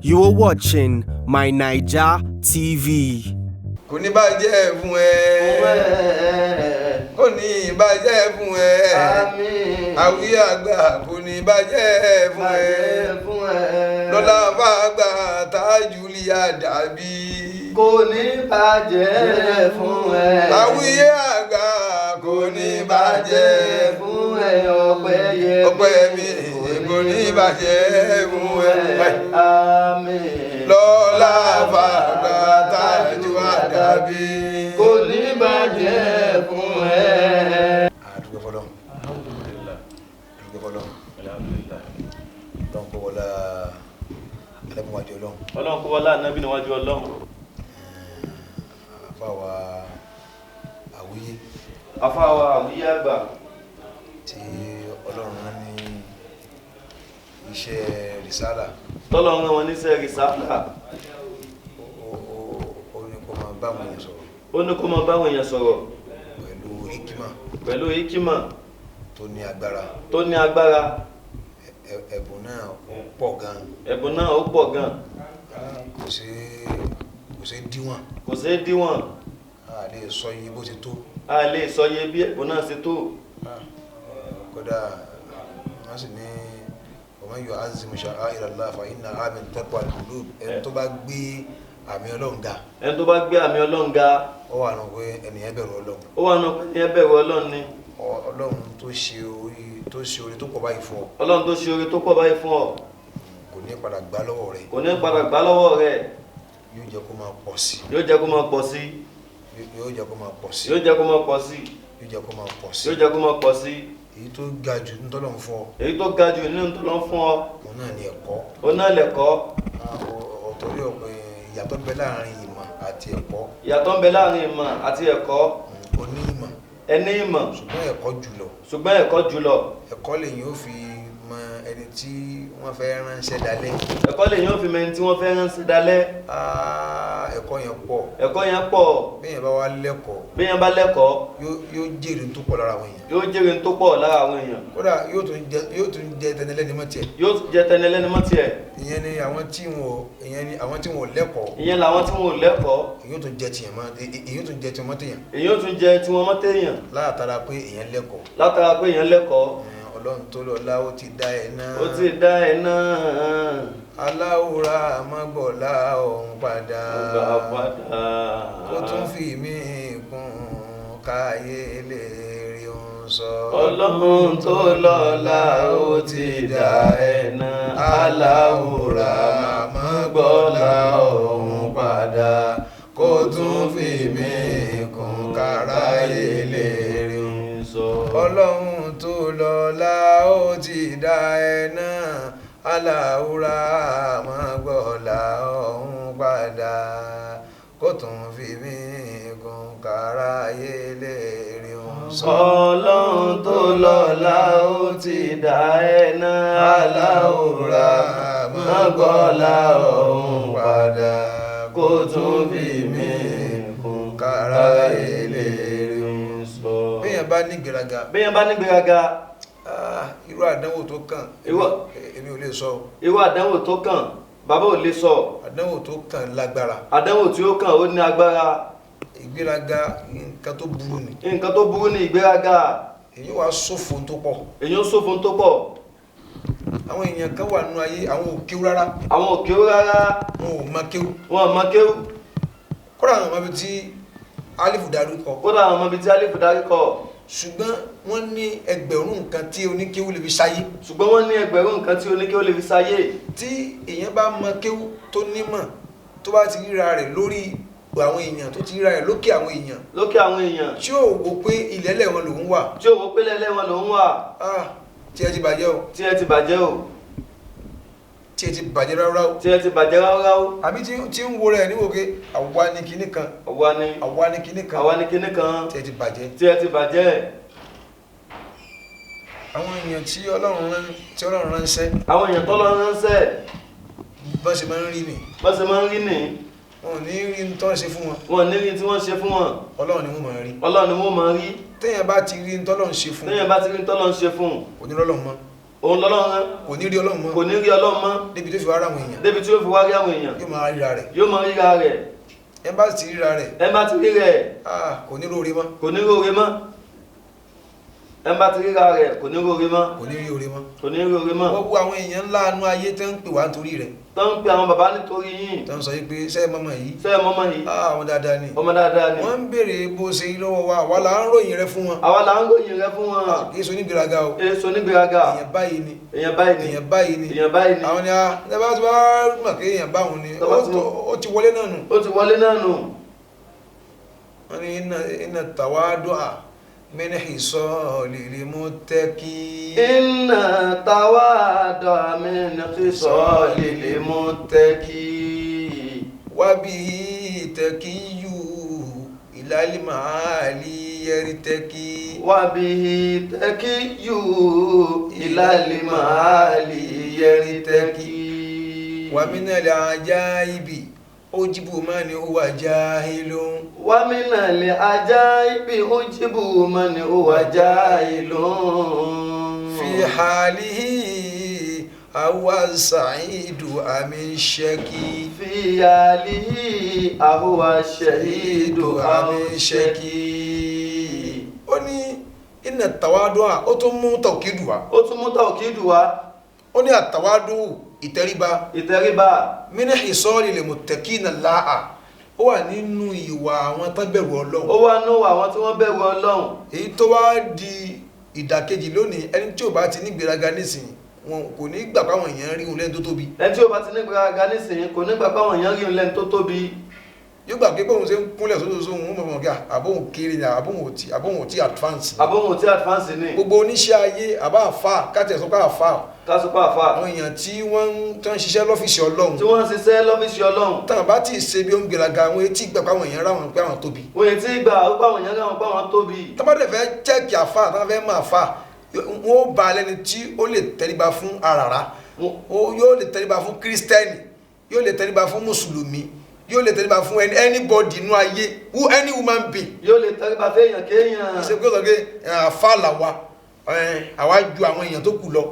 You are watching My Naija TV. Kò ní bàjẹ́ fún ẹ, kò ní bàjẹ́ fún ẹ, àwíyé àgbà, kò ní bàjẹ́ fún ẹ, lọ́lá fàgbà tájúlíà dàbí. Kò ní bàjẹ́ fún ẹ. Àwíyé àgbà, kò ní bàjẹ́ fún ẹ, ọpẹ́ yẹ. Ọpẹ́ mi, kò ní bàjẹ́ fún ẹ. Àmín. Lọ́lá fàgbà tájúlíà dàbí. Kò ní bàjẹ́ fún ẹ. Àdúgbò fọlọ́n, àdúgbò fọlọ́n, lọ́n kó wọlá alẹ́múwájú ọlọ́run. Ọlọ́run kó wọlá ànábì níwájú Ọlọ́run. Àfáwà àwíyé Afáwa àwíyé àgbà tí Ọlọ́run rán ní iṣẹ́ rìsálà. Tọ́lọ́run rán wọn níṣẹ́ rìsálà. Ó ní kó máa bá àwọn èèyàn sọ̀rọ̀. Ó ní kó máa báwọn èèyàn sọ̀rọ̀. Pẹ̀lú hikima. Pẹ̀lú hikima. Tó ní agbára. Tó ní agbára. Ẹ̀bùn náà ó pọ̀ gan. Ẹ̀bùn náà ó pọ̀ gan. Kò sí díwọ̀n. Kò ṣeé díwọ̀n. A lè sọ iye bó ti tó. A lè sọ iye bí ẹ̀bùn náà ṣe tó. Kódà wọ́n sì ní wa man yu'azzim sha'a'ira Allah fa innaha min taqwa al-qulub. Ẹni tó bá gbé àmì Ọlọ́run ga, Ẹni tó bá gbé àmì Ọlọ́run ga, ó wà nù pé ẹnìyẹn bẹ̀rù Ọlọ́run. Ó wà nù pé ẹni bẹ̀rù Ọlọ́run ni. Ọlọ́run tó ṣe orí tó pọ̀ báyìí fún ọ, Ọlọ́run tó ṣe oore tó pọ̀ báyìí fún ọ, kò ní padà gbá lọ́wọ́ rẹ̀. Kò ní padà gbá lọ́wọ́ rẹ̀. Yóò jẹ́ kó máa pọ̀ sí. Yóò jẹ́ kó máa pọ̀ sí. Yóò jẹ́ kó máa pọ̀ sí. Yóò jẹ́ kó máa pọ̀ sí. Yóò jẹ́ kó máa pọ̀ sí. Yóò jẹ́ kó máa pọ̀ sí. Èyí tó ga jù ní tọ́lọ́run fún ọ, Èyí tó ga jù nínú tó lọ fún ọ, òun náà ni ẹ̀kọ́. Òun náà lẹ̀kọ́. Ọ̀tọ̀rí ọ̀pẹ ìyàtọ̀ ń bẹ láàrin ìmọ̀ àti ẹ̀kọ́. Ìyàtọ̀ ń bẹ láàrin ìmọ̀ àti ẹ̀kọ́. Oní ìmọ̀, Ẹni ìmọ̀, ṣùgbọ́n ẹ̀kọ́ jùlọ. Ṣùgbọ́n ẹ̀kọ́ jùlọ. Ẹ̀kọ́ lèyìn ó fi mọ ẹni tí wọ́n fẹ́ ránṣẹ́ dalẹ̀. Ẹ̀kọ́ lèyìn ó fi mọ ẹni tí wọ́n fẹ́ ránṣẹ́ dalẹ̀. Ah, ẹ̀kọ́ yẹn pọ̀. Ẹ̀kọ́ yẹn pọ̀. Bẹ́ẹ̀ bá wá lẹ́kọ̀ọ́, Bí yẹn bá lẹ́kọ̀ọ́, yóò jèrè tó pọ̀ lára àwọn èèyàn. Yóò jèrè tó pọ̀ lára àwọn èèyàn. Kódà yóò tún jẹ tẹnilẹ́ni mọ́ tiẹ̀. Yóò jẹ tẹnilẹ́ni mọ́ tiẹ̀. Ìyẹn ni àwọn tí wọn ò lẹ́kọ̀ọ́. Ìyẹn làwọn tí wọn ò lẹ́kọ̀ọ́. Èyí ó tún jẹ tiẹ̀ mọ́ tèèyàn. Èyí ó tún jẹ tiwọn mọ́ téèyàn. Látara pé èèyàn lẹ́kọ̀ọ́. Látara pé èèyàn lẹ́kọ̀ọ́. Ọlọ́run tó lọ́lá, ó ti dá ẹ náà. Ó ti dá ẹ náà. Aláwòrán àmọ́gbọ̀lá ọ̀hún padà. Gbà padà. Ó tún fi mí kún káyé lè rí òun sọ. Ọlọ́run tó lọ́lá, ó ti dá ẹ náà. Aláwòrán àmọ́gbọ̀lá ọ̀hún padà, kó tún fi mí kún káráyé lè rí òun sọ. Ọlọ́run tó lọ́lá, ó ti dá ẹ náà. Aláwòrán àmọ́gbọ̀lá ọ̀hún padà, kó tún fi mí kún káráyé lè rí òun sọ. Ọlọ́run tó lọ́lá, ó ti dá ẹ náà. Aláwòrán mọ́gbọ́lá ọ̀hún padà, kó tún fi mí kún káráyé lè rí òun sọ. Béèyàn bá ní gbéraga, Béèyàn bá ní gbéraga, ah, irú àdánwò tó kàn, èmi ò lè sọ. Irú àdánwò tó kàn, bàbá ò lè sọ. Àdánwò tó kàn lágbára. Àdánwò tí ó kàn, ó ní agbára. Ìgbéraga, nǹkan tó burú ni. Nǹkan tó burú ní ìgbéraga. Èyí wàá ṣòfò tó pọ̀. Èyí ń ṣòfò tó pọ̀. Àwọn èèyàn kan wà nínú ayé, àwọn ò kéwú rárá. Àwọn ò kéwú rárá. Wọn ò mọ kéwú. Wọn ò mọ kéwú. Kódà àwọn ọmọ ibi tí alifu darí kọ. Kódà àwọn ọmọ ibi tí alifu darí kọ. Ṣùgbọ́n wọ́n ní ẹgbẹ̀rún nǹkan tí oníkéwú lè fi ṣayé. Ṣùgbọ́n wọ́n ní ẹgbẹ̀rún nǹkan tí oníkéwú lè fi ṣayé. Tí èèyàn bá mọ kéwú, tó nímọ̀, tó bá ti ríra rẹ̀ lórí àwọn èèyàn, tó ti ríra rẹ̀ lókè àwọn èèyàn, lókè àwọn èèyàn, tí ò wò pé ilẹ̀lẹ̀ wọn lòún wà, tí ò wò pé lẹ́lẹ́ wọn lòún wà, ah, tí ẹ ti bàjẹ́ o. Tí ẹ ti bàjẹ́ o. Tí ẹ ti bàjẹ́ ráúráú. Tí ẹ ti bàjẹ́ ráúráú. Àbí tí ń wo rẹ̀ níwò pé àwa ni kinní kan, àwa ni, àwa ni kinní kan, àwa ni kinní kan, tí ẹ ti bàjẹ́. Tí ẹ ti bàjẹ́. Àwọn èèyàn tí Ọlọ́run ránṣẹ́, Àwọn èèyàn tọ́lọ́run ránṣẹ́, bọ́n ṣe máa ń rí ni. Bọ́n ṣe máa ń rí nì. Wọn ò ní rí ní tọ́ ṣe fún wọn. Wọn ò ní rí tí wọ́n ṣe fún wọn. Ọlọ́run ni wọ́n máa rí. Ọlọ́run ni wọ́n máa rí. Téèyàn bá ti rí ní tọ́lọ́run ṣe fún, Téèyàn bá ti rí tọ́lọ́run ṣe fún, kò ní rọ́lọ́run mọ́. Òun lọ́lọ́run rán. Kò ní rí Ọlọ́run mọ́. Kò ní rí Ọlọ́run mọ́. Débi tó fi wá ráwọn èèyàn. Débi tí ó fi wá rí àwọn èèyàn. Yóò máa ríra rẹ̀. Yóò máa ríra rẹ̀. Ẹ bá ti ríra rẹ̀. Ẹ bá ti rí rẹ̀. Ah, kò ní róore mọ́. Kò ní róore mọ́. Ẹ bá ti ríra rẹ̀ kò ní róore mọ́. Kò ní rí oore mọ́. Kò ní róore mọ́. Wọ́n wú àwọn èèyàn ńlá anú ayé tó ń pè wá nítorí rẹ̀. Tó ń pe àwọn bàbá nítorí yín. Tó ń sọ yìí pé sẹ́ẹ̀ mọ́mọ́ yìí. Sẹ́ẹ̀ mọ́mọ́ yìí. Ah, àwọn dáadáa ni. Ọmọ dáadáa ni. Wọ́n ń béèrè bó ṣe rí lọ́wọ́ wa, àwa là ń ròyìn rẹ fún wọn. Àwa là ń ròyìn rẹ fún wọn. Kì í ṣe onígbéraga o. Èso onígbéraga. Èèyàn báyìí ni. Èèyàn báyìí ni. Èèyàn báyìí ni. Èèyàn báyìí ni. Àwọn ni a ẹ bá ti wá mọ̀ pé èèyàn báwọn ni. Ó ti wọlé náà nù. Ó ti wọlé náà nù. Wọ́n ní inna tawadu'a min hisalil muttaqi. Inna tawadu'a min hisalil muttaqi. Wa bihi taqiyyu ilal ma'ali yartaqi. Wa bihi taqiyyu ilal ma'ali yartaqi. Wa minal ajaibi ujibu man huwa jahilun. Wa minal ajaibi ujibu man huwa jahilun. Fi halihi awa sa'idu amin shaki. Fi halihi awa shahidu amin shaki. Ó ní inna tawadu'a, ó tún mú tawkidu wá. Ó tún mú tawkidu wá. Ó ní àtàwádù ìtẹríba. Ìtẹríba. Min hisalil muttaqina Allaha. Ó wà nínú ìwà àwọn tó bẹ̀rù Ọlọ́run. Ó wà nínú àwọn tí wọ́n bẹ̀rù Ọlọ́run. Èyí tó wá di ìdàkejì lónìí, ẹni tí ò bá ti ní gbéraga nísìnyí, wọn kò ní gbà páwọn èèyàn rí òun lẹ́ni tó tóbi. Ẹni tí ò bá ti ní gbéraga nísìnyí kò ní gbà páwọn èèyàn rí òun lẹ́ni tó tóbi. Yóò gbà pé bóun ṣe ń kúnlẹ̀ sódòsó òun mọ̀ mọ̀ kí àbóhùn kéré ni, àbóhùn ò tí advance ni. Àbóhùn ò tí advance ni. Gbogbo oníṣẹ́ ayé àbá àfà káàtì ẹ̀sọ́ pé àfà. Kásùpá àfà. Àwọn èèyàn tí wọ́n ń ṣiṣẹ́ lọ́fíìsì Ọlọ́run. Tí wọ́n ń ṣiṣẹ́ lọ́fíìsì Ọlọ́run. Táwọn bá tí ì ṣe bí ó ń gbéraga, àwọn etí gbà páwọn èèyàn ráwọn pé àwọn tóbi. Wọ́n etí gbà pé àwọn èèyàn ráwọn pé àwọn tóbi. Tọ́ bá dẹ̀ fẹ́ chẹ́ẹ̀kì àfà, tọ́ bá fẹ́ mọ̀ àfà, wọ́n ó ba lẹ́ni tí ó lè tẹríba fún àràrá, yóò lè tẹríba fún kírísítẹ́nì, yóò lè tẹríba fún mùsùlùmí, yóò lè tẹríba fún anybody inú ayé, who any human being. Yóò lè tẹríba fẹ́yàn kéèyàn. Ṣe pé ó sọ pé àfà làwa, àwa ju àwọn èèyàn tó kù lọ.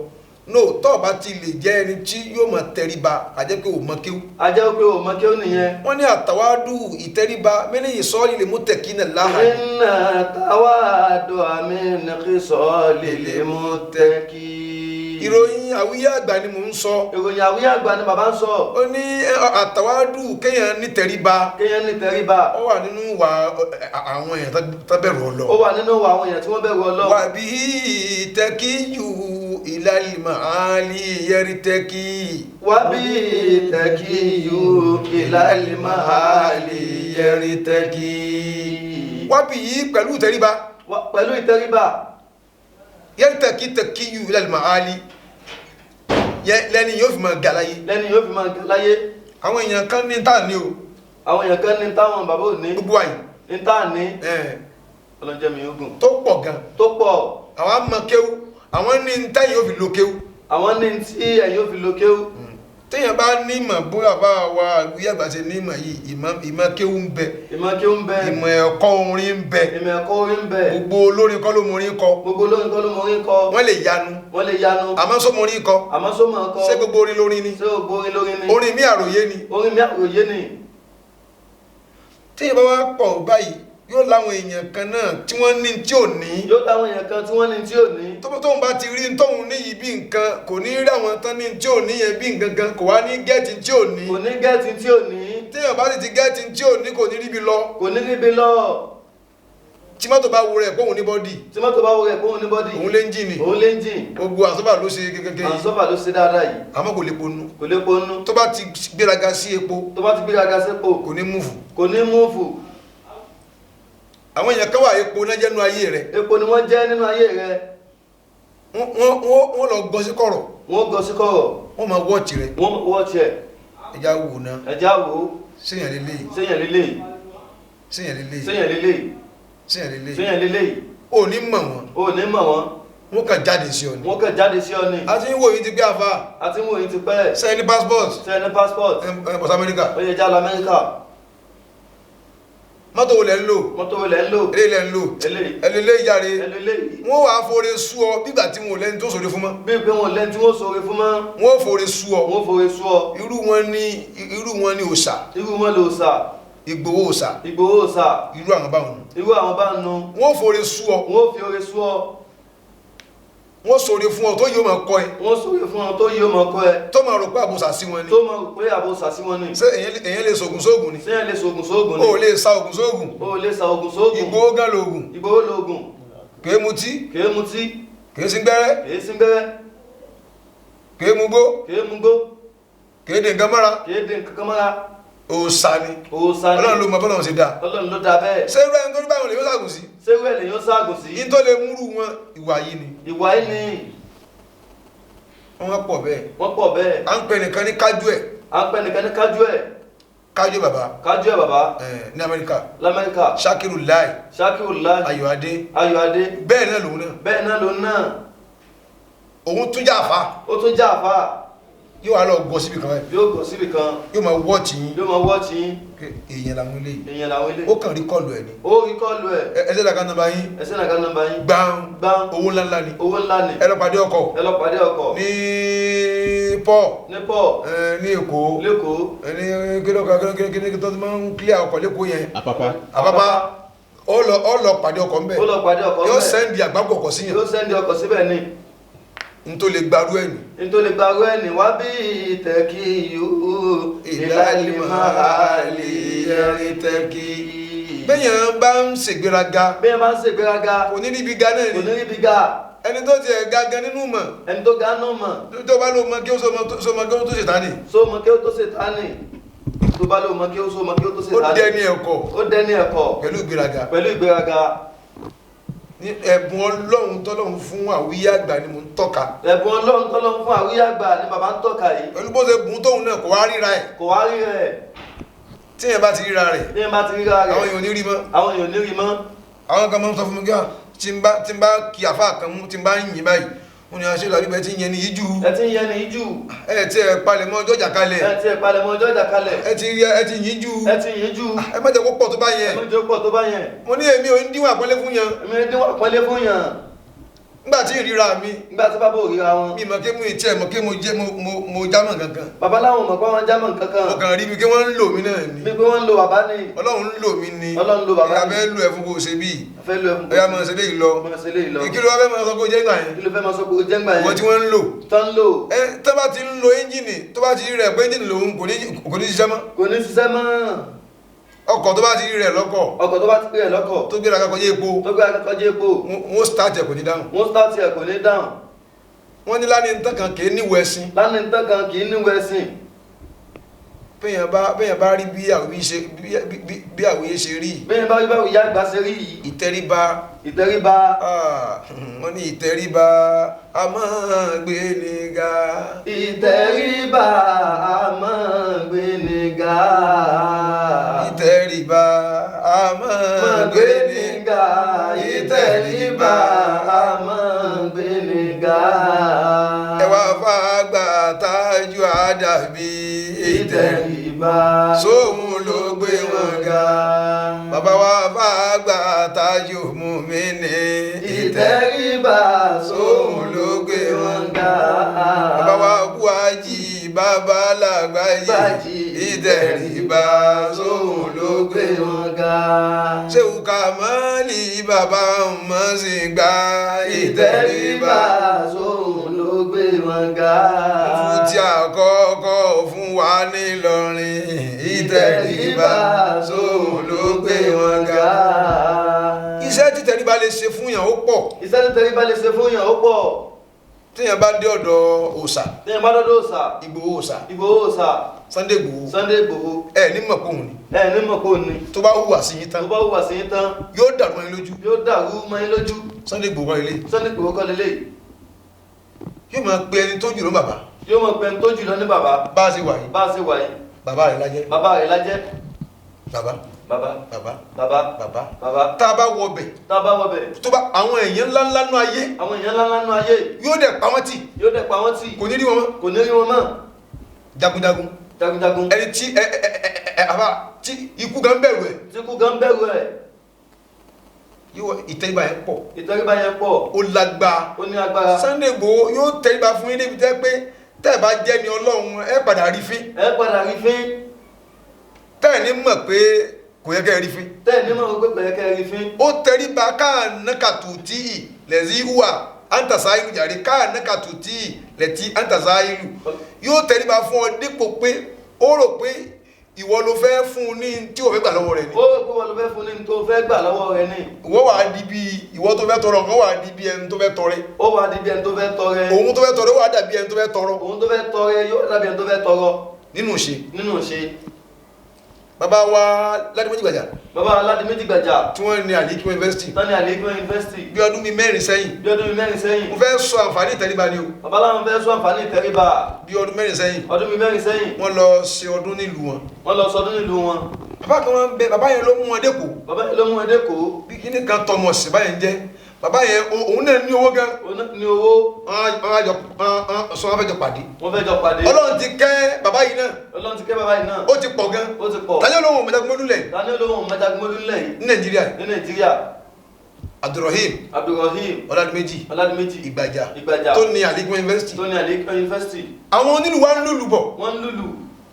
No, tó bá ti lè jẹ́ ẹni tí yóò máa tẹríba, a jẹ́ pé ò mọ kéwú. A jẹ́ pé ò mọ kéwú nìyẹn. Wọ́n ní àtàwádù ìtẹríba min hisalil muttaqina Allaha. Inna tawadu'a min hisalil muttaqi. Ìròyìn àwíyé àgbà ni mò ń sọ. Ìròyìn àwíyé àgbà ni bàbá ń sọ. Ó ní àtàwádù kéèyàn ní tẹríba. Kéèyàn ní tẹríba. Ó wà nínú ìwà àwọn èèyàn tó bẹ̀rù Ọlọ́run. Ó wà nínú ìwà àwọn èèyàn tí wọ́n bẹ̀rù Ọlọ́run. Wa bihi taqiyyu ilal ma'ali yartaqi. Wa bihi taqiyyu ilal ma'ali yartaqi. Wa bihi pẹ̀lú ìtẹríba. Pẹ̀lú ìtẹríba. Yartaqi taqiyyu ilal ma'ali. Lẹ́ni yóò fi máa ga láyé. Lẹ́ni yóò fi máa ga láyé. Àwọn èèyàn kan ní tá ní o. Àwọn èèyàn kan ní táwọn bàbá ò ní. Gbogbo àyè. Ní tá ní. Ọlọ́jẹ́ mi ogun. Tó pọ̀ gan. Tó pọ̀. Àwọn á mọ kéwú. Àwọn ní ní táyìn yóò fi lo kéwú. Àwọn ní tí ẹ̀yin yóò fi lo kéwú. Téèyàn bá ní ìmọ̀ bóyá bá wa àwíyé àgbà ṣe ní ìmọ̀ yìí, ìmọ̀ kéwú ń bẹ. Ìmọ̀ kéwú ń bẹ. Ìmọ̀ ẹ̀kọ́ orin ń bẹ. Ìmọ̀ ẹ̀kọ́ orin ń bẹ. Gbogbo olórin kọ́ ló mọ orin kọ. Gbogbo olórin kọ́ ló mọ orin kọ. Wọ́n lè yanu. Wọ́n lè yanu. Àmọ́ só mọ orin kọ. Àmọ́ só mọ kọ. Ṣé gbogbo orin lórin ni? Ṣé gbogbo orin lórin ni? Orin mi àròyé ni. Orin mi àròyé ni. Téèyàn bá wá pọ̀ báyìí, yóò láwọn èèyàn kan náà tí wọ́n ní tí ò ní. Yóò láwọn èèyàn kan tí wọ́n ní tí ò ní. Tóun bá ti rí tóun ní yìí bí nǹkan, kò ní rí àwọn tán ní tí ò ní yẹn bí nǹkan gan, kò wá ní gẹ́ẹ̀tì tí ò ní. Kò ní gẹ́ẹ̀tì tí ò ní. Téèyàn bá sì ti gẹ́ẹ̀tì tí ò ní, kò ní ríbi lọ. Kò ní ríbi lọ. Tí mọ́tò bá wo rẹ̀ kóhun ní bọ́dì. Tí mọ́tò bá wo rẹ̀ kóhun ní bọ́dì. Òun lé ńjìnì. Òun lé ńjìnì. Gbogbo àsọ́fà ló ṣe kékeré yìí. Àsọ́fà ló ṣe dáadáa yìí. Àmọ́ kò lè ponú. Kò lè ponú. Tó bá ti gbéraga sí epo. Tó bá ti gbéraga sí epo. Kò ní múfù. Kò ní múfù. Àwọn èèyàn kan wà epo náà jẹ́ nínú ayé rẹ̀. Epo ni wọ́n jẹ́ nínú ayé rẹ̀. Wọ́n lọ gọ sí kọ̀rọ̀. Wọ́n gọ sí kọ̀rọ̀. Wọ́n máa wọ́ọ̀tì rẹ̀. Wọ́n wọ́ọ̀tì ẹ̀. Ẹja wò ná. Ẹja wò. Séèyàn lélẹ́yìí. Séèyàn lélẹ́yìí. Séèyàn lélẹ́yìí. Séèyàn lélẹ́yìí. Séèyàn lélẹ́yìí. Séèyàn lélẹ́yìí. O ní mọ̀ wọ́n. O ní mọ̀ wọ́n. Wọ́n kàn jáde sí ọ ni. Wọ́n kàn jáde sí ọ ni. A ti ń wò yín ti gbé àfa. A ti ń wò yín ti pẹ́. Sẹ́yìn ní passport. Sẹ́yìn ní passport. Ẹ bọ̀ sí Amẹ́ríkà. Ó yẹ já lọ Amẹ́ríkà. Mọ́tò wo lẹ̀ ń lò? Mọ́tò wo lẹ̀ ń lò? Eléyìí lẹ̀ ń lò. Eléyìí. Eléyìí járe. Ẹlò eléyìí. Wọ́n wàá fore sú ọ bígbà tí wọn ò lẹ́ni tó sòre fún mọ́. Bí pé wọn lẹ́ni tí wọ́n sọ̀rọ̀ fún mọ́. Wọ́n fore sú ọ. Wọ́n fòwe sú ọ. Irú wọn ni òòṣà. Irú wọn lò sà. Ìgbòho òòṣà. Ìgbòho òòṣà. Irú àwọn báwọn nù. Irú àwọn bá ń nu. Wọ́n fore sú ọ. Wọ́n fi oore sú ọ. Wọ́n sòre fún ọ tó yóò máa kọ́ ẹ. Wọ́n sọ̀rọ̀ fún ọ tó yóò mọ̀ kọ́ ẹ. Tó máa rò pé àbòsà sí wọn ni. Tó mọ̀ pé àbò sà sí wọn ni. Ṣé èyàn lè sògùn sóògùn ni? Ṣé ẹ lè sògùn sóògùn ni? O ò lè sa ògùn sóògùn. O ò lè sa ògùn sóògùn. Ìgbòho gan lògùn. Ìgbòho lògùn. Kèé mutí. Kèé mutí. Kèé sí gbẹ́rẹ́. Kèé sí gbẹ́rẹ́. Kèé mugbó. Kèé mugbó. Kèé dè nǹkan mọ́ra. Kèé dé nǹkan kan mọ́ra. Òòṣà ni. Òòṣà ni. Ọlọ́run ló mọ bọ́lọ́run ṣe dáa. Ọlọ́run ló dá bẹ́ẹ̀. Ṣé irú ẹni tó ní báwọn lè yóò ṣàgùn sí? Ṣé irú ẹ̀ lèyàn ságùn sí? Yín tó lè múrú wọn ìwà yìí ni. Ìwà yìí ni. Wọ́n pọ̀ bẹ́ẹ̀. Wọ́n pọ̀ bẹ́ẹ̀. À ń pè nìkan ní kájú ẹ̀. À ń pè nìkan ní kájú ẹ̀. Kájú bàbá. Kájú ẹ̀ bàbá. Ní Amẹ́ríkà. Lamẹ́ríkà. Ṣakiru Lai. Ṣakiru Lai. Ayọ̀adé. Ayọ̀adé. Bẹ́ẹ̀ náà lòun náà. Bẹ́ẹ̀ náà lòun náà. Òun tún já àfa. Ó tún já àfa. Yóò wá lọ gọ síbi kan báyìí. Yóò gọ síbi kan. Yóò máa wọ́ọ̀tì yín. Yóò máa wọ́ọ̀tì yín. Èèyàn làwọn eléyìí. Èèyàn làwọn eléyìí. Ó kàn rí kọlù ẹ̀ ni. Ó rí kọlù ẹ̀. Ẹ ṣe dàgbà nọ́mbà yín. Ẹ ṣe dàgbà nọ́mbà yín. Gbàm. Gbàm. Owó ńláńlá ni. Owó ńlá ni. Ẹ lọ pàdé ọkọ̀. Ẹ lọ pàdé ọkọ̀. Ní Paul. Ní Paul. Ní Èkó. Lẹ́kọ̀ọ́. Ní kílókà tó ti máa ń clear ọkọ̀ lẹ́kọ̀ọ́ yẹn. Àpápá. Àpápá. Ó lọ pàdé ọkọ̀ ńbẹ̀. Ó lọ pàdé ọkọ̀ ńbẹ̀. Yóò sẹ́ndì àgbákò ọkọ̀ síyàn. Yóò sẹ́ndì ọkọ̀ síbẹ̀ ni. N tó lè gbarú ẹ̀ ní. N tó lè gbarú ẹ̀ ní wá bí tẹ̀kí yóò ìlàlí máa lè yẹrí tẹ́kí. Bẹ́yàn bá ń ṣègbéraga. Bẹ́yàn bá ń ṣègbéraga. Kò ní ríbi ga náà ni. Kò ní ríbi ga. Ẹni tó tiẹ̀ ga gan nínú mọ̀. Ẹni tó ga nínú mọ̀. Tó bá ló mọ kí ó so mọ kí ó tó ṣètánì. So mọ kí ó tó ṣètánì. Tó bá ló mọ kí ó so mọ kí ó tó ṣètánì. Ó dẹni ẹ̀kọ́. Ó dẹni ẹ̀kọ́. Pẹ̀lú ìgbéraga. Pẹ̀lú ìgbéraga. Ní ẹ̀bùn Ọlọ́run tọ́lọ́run fún àwíyé àgbà ni mò ń tọ́ka. Ẹ̀bùn Ọlọ́run tọ́lọ́run fún àwíyé àgbà ni bàbá ń tọ́ka yìí. Pẹ̀lú bó ṣe bùn tóun náà kò wá ríra ẹ̀. Kò wá ríra ẹ̀. Tí èèyàn bá ti ríra rẹ̀. Tí èèyàn bá ti ríra rẹ̀. Àwọn èèyàn ò ní rí mọ́. Àwọn èèyàn ò ní rí mọ́. Àwọn kan máa ń sọ fún mi kí wọ́n tí n bá kí àfáà kan mú tí n bá ń yìn báyìí. Wọ́n ní aṣọ ìlàbí bẹ́ẹ̀ tí ń yẹn ní yíjú. Ẹ ti ń yẹn ní yíjú. Ẹ ti ẹ̀ palẹ̀mọ́ ọjọ́ ìjà kalẹ̀. Ẹ ti ẹ̀ palẹ̀mọ́ ọjọ́ ìjà kalẹ̀. Ẹ ti rí ẹ ti yín jù. Ẹ ti yín jù. Ẹ má jẹ́ kó pọ̀ tó bá yẹn. Ẹ má jẹ́ kó pọ̀ tó bá yẹn. Mo ní èmi ò ń díwọ̀n àpọ́nlé fún yẹn. Èmi ò ń díwọ̀n àpọ́nlé fún yẹn. Nígbà tí ìríra mi. Nígbà tí bàbá ò ríra wọn. Mi mọ̀ kí mo tiẹ̀ mọ̀ kí mo jẹ́ mo jámọ̀ kankan. Bàbá láwọn mọ̀ pé wọ́n jámọ̀ kankan. Mo kàn rí mi kí wọ́n ń lò mí náà ni. Bí pé wọ́n ń lo bàbá ni. Ọlọ́run ń lò mí ni. Ọlọ́run lo bàbá ni. Ìyá fẹ́ lu ẹ̀ fún kò ṣe bíi. Fẹ́ lu ẹ̀ fún kò ṣe. Ọya máa ṣe léyìí lọ. Máa ṣe léyìí lọ. Kí ló wá fẹ́ máa sọ pé ó jẹ́ ńgbà yẹn? Kí ló fẹ́ máa sọ pé ó jẹ́ ńgbà yẹn? Ìwọ tí wọ́n ń lò. Tán lò. Ẹ tó bá ti ń lo ẹ́ńjìnì tó bá ti rí rẹ̀ pé ẹ́ńjìnì lòun kò ní ṣiṣẹ́ mọ́. Kò ní ṣiṣẹ́ mọ́. Ọkọ̀ tó bá ti rí rẹ̀ lọ́kọ̀. Ọkọ̀ tó bá ti rí rẹ̀ lọ́kọ̀. Tó gbéra kọjá epo. Tó gbéra kọjá epo. Wọ́n start ẹ̀ kò ní dáhùn. Wọ́n start ẹ̀ kò ní dáhùn. Wọ́n ní lánìí ntán kan kì í níwọ̀ ẹṣin. Lánìí ntán kan kì í níwọ̀ ẹṣin. Bẹ́yàn bá rí bí àwíyé ṣe rí. Bẹ́yàn bá rí bí àwíyé àgbà ṣe rí yìí. Ìtẹríba. Ìtẹríba. Wọ́n ní ìtẹríba a máa gbé ni ga. Ìtẹríba a máa gbé ni ga. Ìtẹríba a máa gbé ni ga. Ìtẹríba a máa gbé ni ga. Ẹ wá fàgbà tájú àdàbí. Ìtẹríba sóhun ló gbé wọn ga. Bàbá wa fàgbà tájú mú mi ní. Ìtẹríba sóhun ló gbé wọn ga. Bàbá wa Buhari bàbá làgbáyé. Ìtẹríba sóhun ló gbé wọn ga. Ṣéwù Kàmálì bàbá mọ̀ sí gbà. Ìtẹríba sóhun ló gbé wọn ga. Mufti àkọ́kọ́ fún wa nílọrin. Ìtẹríba sóhun ló gbé wọn ga. Iṣẹ́ tí tẹríba lè ṣe fún yàn ó pọ̀. Iṣẹ́ tí tẹríba lè ṣe fún yàn ó pọ̀. Téèyàn bá dé ọ̀dọ̀ òòṣà. Téèyàn bá dọ́dọ̀ òòṣà. Ìgbòho òòṣà. Ìgbòho òòṣà. Sunday Igboho. Sunday Igboho. Ẹ ní mọ̀ kóhun ni. Ẹ ní mọ̀ kóhun ni. Tó bá hùwà sí yín tán. Tó bá hùwà sí yín tán. Yóò dàrú mọ́ yín lójú. Yóò dàrú mọ́ yín lójú. Sunday Igboho kọ́ lélẹ̀. Sunday Igboho kọ́ lélẹ̀. Yóò máa pe ẹni tó jù lọ bàbá. Yóò máa pe ẹni tó jù lọ ní bàbá. Bá a ṣe wà yìí. Bá a ṣe wà yìí. Bàbá rẹ̀ lájẹ́. Bàbá rẹ̀ lájẹ́. Bàbá. Bàbá. Bàbá. Bàbá. Bàbá. Bàbá. Tá a bá wọ bẹ̀. Tá a bá wọ bẹ̀. Tó bá àwọn èèyàn ńláńlá nú ayé. Àwọn èèyàn ńláńlá nú ayé. Yóò dẹ̀ pa wọ́n tì. Yóò dẹ̀ pa wọ́n tì. Kò ní rí wọn mọ́. Kò ní rí wọn mọ́. Jagunjagun. Jagunjagun. Ẹni tí Ẹ àbá tí ikú gan bẹ̀rù ẹ̀. Tí kú gan bẹ̀rù ẹ̀. Yóò ìtẹríba yẹn pọ̀. Ìtẹríba yẹn pọ̀. Ó lágbára. Ó ní agbára. Sunday Igboho yóò tẹríba fún yín débi tẹ́ pé tẹ́ ẹ bá jẹ́ ni Ọlọ́run, ẹ padà rí fín. Ẹ padà rí fín. Tẹ́ ẹ ní mọ̀ pé kò yẹ kẹ́ ẹ rí fín. Tẹ́ ẹ ní mọ̀ pé kò yẹ kẹ́ ẹ rí fín. Ó tẹríba káànákàtù tí ì lẹ́sí wà àǹtàṣá ìlú jàre, káànákàtù tí ì lẹ́tí àǹtàṣá ìlú. Yóò tẹríba fún ọ dípò pé ó rò pé ìwọ ló fẹ́ fún un ní tí o fẹ́ gbà lọ́wọ́ rẹ̀ ni. Ó rò pé ìwọ ló fẹ́ fún un ní tó fẹ́ gbà lọ́wọ́ rẹ̀ ni. Ìwọ wà á di bí ìwọ tó fẹ́ tọrọ nǹkan, wà á di bí ẹni tó fẹ́ tọrẹ. Ó wà á di bí ẹni tó fẹ́ tọrẹ. Òun tó fẹ́ tọrẹ wà á dàbí ẹni tó fẹ́ tọrọ. Òun tó fẹ́ tọrẹ yóò dàbí ẹni tó fẹ́ tọrọ. Nínú ìṣe. Nínú ìṣe. Bàbá wa Ládìméjì Gbàjà. Bàbá wa Ládìméjì Gbàjà. Tí wọ́n ní Àlékún University. Tán ní Àlékún University. Bí ọdún bíi 4 sẹ́yìn. Bí ọdún bíi 4 sẹ́yìn. Mo fẹ́ sọ àǹfààní ìtẹríba ni o. Bàbá láwọn fẹ́ sọ àǹfààní ìtẹríba. Bí ọdún 4 sẹ́yìn. Ọdún bíi 4 sẹ́yìn. Wọ́n lọ ṣe ọdún nílùú wọn. Wọ́n lọ sọdún nílùú wọn. Bàbá kan wọn bẹ, bàbá yẹn ló mú wọn dẹ́kọ̀. Bàbá yẹn ló mú wọn dẹ́kọ̀. Bí kíní kan Thomas báyẹn jẹ́. Bàbá yẹn òun náà ní owó gan. Òun náà ní owó. Wọ́n fẹ́ jọ pàdé. Wọ́n fẹ́ jọ pàdé. Ọlọ́run ti kẹ́ bàbá yìí náà. Ọlọ́run ti kẹ́ bàbá yìí náà. Ó ti pọ̀ gan. Ó ti pọ̀. Tani olóhùn mẹ́jagunmọ́lú lẹ̀. Tani olóhùn mẹ́jagunmọ́lú lẹ̀ yìí. Ní Nàìjíríà. Ní Nàìjíríà. Abdulrahim. Abdulrahim. Ọládìméjì. Ọládìméjì. Ìgbàjà. Ìgbàjà. Tó ní Àlékún University. Tó ní Àlékún University. Àwọn onílù wa ń lùlù bọ̀. Wọ́n ń lùlù.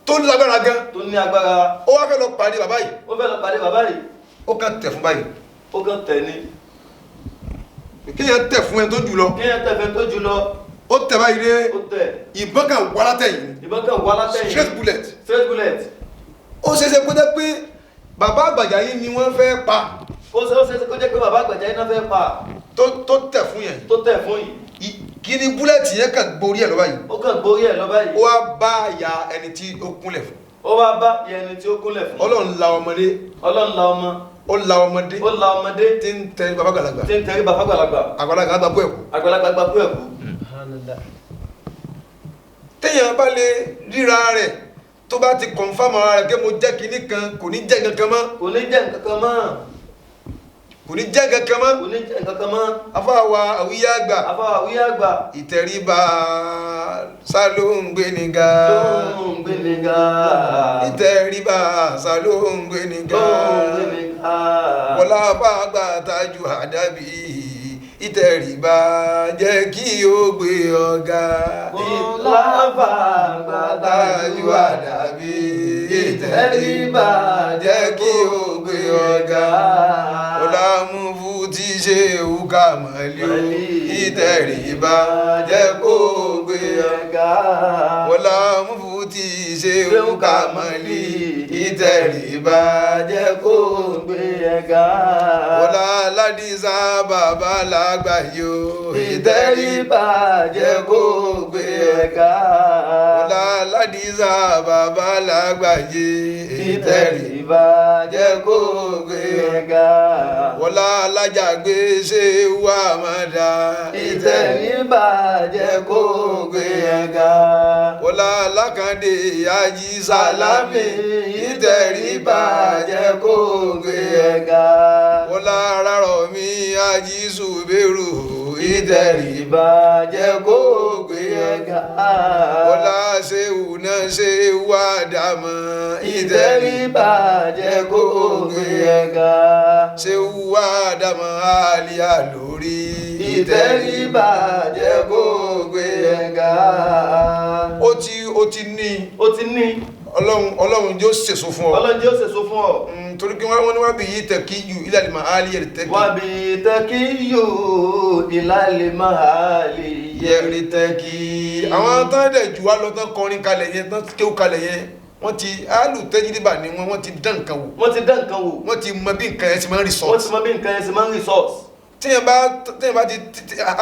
Tó lágbára gan. Tó ní agbára. Ó wá fẹ́ lọ pàdé bàbá yìí. Ó fẹ́ lọ pàdé bàbá yìí. Ó kàn tẹ̀ fún báyìí. Ó kàn tẹ̀ ni. Kéèyàn tẹ̀ fún ẹni tó jù lọ. Kéèyàn tẹ̀ fún ẹni tó jù lọ. Ó tẹ̀ báyìí dé. Ó tẹ̀. Ìbọn kan wá látẹ̀yìn. Ìbọn kan wá látẹ̀yìn. Straight bullet. Straight bullet. Ó ṣeéṣe kó jẹ́ pé bàbá àgbàjà yìí ni wọ́n fẹ́ pa. Ó ṣeéṣe kó jẹ́ pé bàbá àgbàjà yìí náà fẹ́ pa. Tó tẹ̀ fún yẹn. Tó tẹ̀ fún yìí. Kí ni búlẹ̀tì yẹn kàn gborí ẹ̀ lọ báyìí. Ó kàn gborí ẹ̀ lọ báyìí. Ó wá bá ìyá ẹni tí ó kúnlẹ̀ fún. Ó wá bá ìyá ẹni tí ó kúnlẹ̀ fún. Ọlọ́run la ọmọdé. Ọlọ́run la ọmọ. Ó la ọmọdé. Ó la ọmọdé. Tí ń tẹ bàbá àgbàlagbà. Tí ń tẹrí bàbá àgbàlagbà. Àgbàlagbà gba kú ẹ̀kú. Àgbàlagbà gba kú ẹ̀kú. Téèyàn bá lè ríra rẹ̀ tó bá ti confirm ara rẹ̀ pé mo jẹ́ kinní kan, kò ní jẹ́ nǹkan mọ́. Kò ní jẹ́ nǹkan kan mọ́. Kò ní jẹ́ nǹkan kan mọ́. Kò ní jẹ́ nǹkan kan mọ́. Afáwa àwíyá àgbà. Afáwa àwíyá àgbà. Ìtẹríba sá ló ń gbé ni ga. Ló ń gbé ni ga. Ìtẹríba sá ló ń gbé ni ga. Ló ń gbé ni ga. Wọlá bá gbà tájú àdábì. Ìtẹríba jẹ́ kí o gbé ọ̀gá. Wọlá bá gbà tájú àdábì. Ìtẹríba jẹ́ kí o gbé ọ̀gá. Wọlá mú fún tí ṣe òkà mọ̀lẹ́ o. Ìtẹríba jẹ́ kó o gbé ọ̀gá. Wọlá mú fún tí ṣe òkà mọ̀lẹ́. Ìtẹríba jẹ́ kó o gbé ọ̀gá. Wọlá aládìsá bàbá lágbàáyé o. Ìtẹríba jẹ́ kó o gbé ọ̀gá. Wọlá aládìsá bàbá lágbàáyé. Ìtẹríba jẹ́ kó o gbé ọ̀gá. Wọlá alájàgbé ṣe wà máa dá. Ìtẹríba jẹ́ kó o gbé ọ̀gá. Wọlá alákàndé ají sálámì. Ìtẹríba jẹ́ kó o gbé ọ̀gá. Wọlá rárọ̀ mi ají sùbẹ́rù. Ìtẹríba jẹ́ kó o gbé ọ̀gá. Wọlá ṣéwù náà ṣe wà dàmọ́. Ìtẹríba jẹ́ kó o gbé ọ̀gá. Ṣéwù wà dàmọ́ àlìyá lórí. Ìtẹríba jẹ́ kó o gbé ọ̀gá. Ó ti ní. Ó ti ní. Ọlọ́run yóò ṣèso fún ọ. Ọlọ́run yóò ṣèso fún ọ. Torí kí wọ́n ní wá bí yìí tẹ̀ kí ju ilẹ̀ máa lè yẹ̀rì tẹ́ kí. Wá bí tẹ́ kí yù ilẹ̀ máa lè yẹ̀rì tẹ́ kí. Àwọn tán dẹ̀ jù wá lọ tán kọrin kalẹ̀ yẹn, tán kéwú kalẹ̀ yẹn, wọ́n ti álù tẹ́jìdìbà ni wọ́n ti dán nǹkan wò. Wọ́n ti dán nǹkan wò. Wọ́n ti mọ bí nǹkan yẹn ti máa ń resort. Wọ́n ti mọ bí nǹkan yẹn ti máa ń resort. Téèyàn bá ti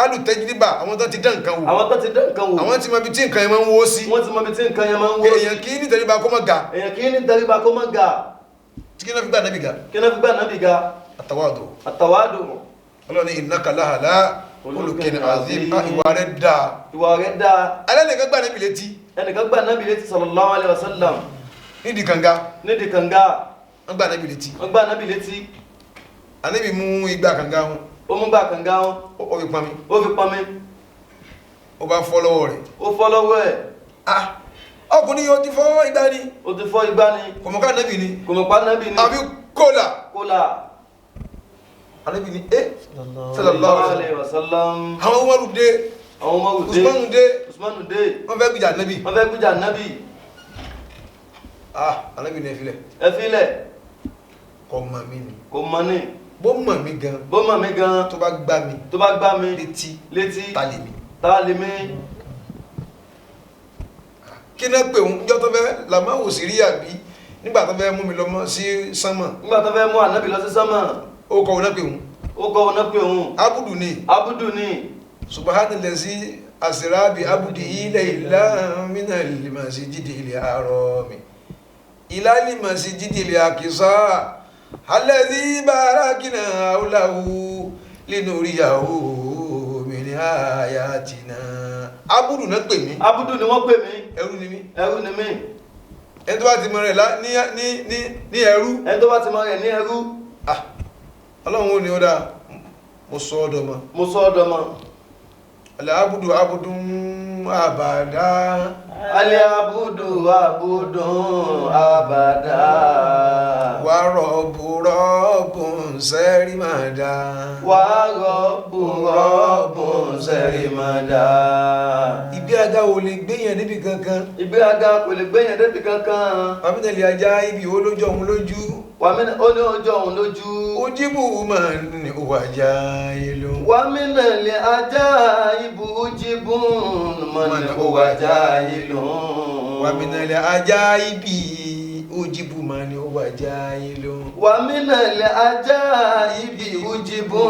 álù tẹ́jìdìbà, àwọn tán ti dán nǹkan wò. Àwọn tán ti dán nǹkan wò. Àwọn ti mọ ibi tí nǹkan yẹn máa ń wó sí. Wọ́n ti mọ ibi tí nǹkan yẹn máa ń wó sí. Èèyàn kì í ní tẹríba kó má ga. Èèyàn kì í ní tẹríba kó má ga. Kí náà fi gbà nábì ga. Kí náà fi gbà nábì ga. Àtàwádù. Àtàwádù. Ọlọ́run ní innaka la'ala khuluqin azim. Ìwà rẹ̀ dáa. Ìwà rẹ̀ dáa. Alẹ́ nìkan gbà nábì létí. Ẹnìkan gbà nábì létí sallallahu alaihi wasallam. Nídìí kànga. Nídìí kànga. Wọ́n gbà nábì létí. Wọ́n gbà nábì létí. Ànábì mú igbá kànga wọn. Ó mú igbá kànga wọn. Ó fi pọnmi. Ó fi pọnmi. Ó bá fọ́ lọ́wọ́ rẹ̀. Ó fọ́ lọ́wọ́ ẹ̀. Ah! Ọkùnrin yóò ti fọ́ igbá ni. Ó ti fọ́ igbá ni. Kò mọ̀ ká ànábì ni. Kò mọ̀ pa ànábì ni. Àbí kólà. Kólà. Ànábì ni sallallahu alaihi wasallam. Àwọn Umaru dé. Àwọn Umaru dé. Usmanu dé. Usmanu dé. Wọ́n fẹ́ gbìjà ànábì. Wọ́n fẹ́ gbìjà ànábì. Ah, ànábì ni ẹ filẹ̀. Ẹ filẹ̀. Kò mọ̀ mí ni. Kò mọ̀ ní. Bó mọ̀ mí gan. Bó mọ̀ mí gan. Tó bá gbá mi. Tó bá gbá mi. Létí. Létí. Ta lè mi. Ta lè mi. Kí náà pé òun jọ́ tó fẹ́ làmáwò sí rí àbí nígbà tó fẹ́ mú mi lọ mọ́ sí sánmà. Nígbà tó fẹ́ mú ànábì lọ sí sánmà. Ó kọ òun náà pé òun. Ó kọ òun náà pé òun. Abudu ni. Abudu ni. Subhanallazi asra bi abdihi laylan minal masjidil harami ilal masjidil aqsa alladhi barakna hawlahu linuriyahu min ayatina. Abudu náà pè mí. Abudu ni wọ́n pè mí. Ẹrú ni mí. Ẹrú ni mí. Ẹni tó bá ti mọ rẹ̀ ní ẹrú. Ẹni tó bá ti mọ rẹ̀ ní ẹrú. Ah, Ọlọ́run ò ní ó dáa, mo sọ ọ́ dọmọ. Mo sọ ọ́ dọmọ. Al-abudu abudun abada. Al-abudu abudun abada. Wa rabbu rabbun sarimada. Wa rabbu rabbun sarimada. Ìgbéraga ò lè gbéyàn débi kankan. Ìgbéraga kò lè gbéyàn débi kankan. Wàmínà lè ajá ibi ó lójú òun lójú. Wàmínà ó ní ọjọ́ òun lójú. Ojibu man huwa jahilun. Wàmínà lè ajá ibu ojibu man huwa jahilun. Wàmínà lè ajá ibi ojibu man huwa jahilun. Wàmínà lè ajá ibi ojibu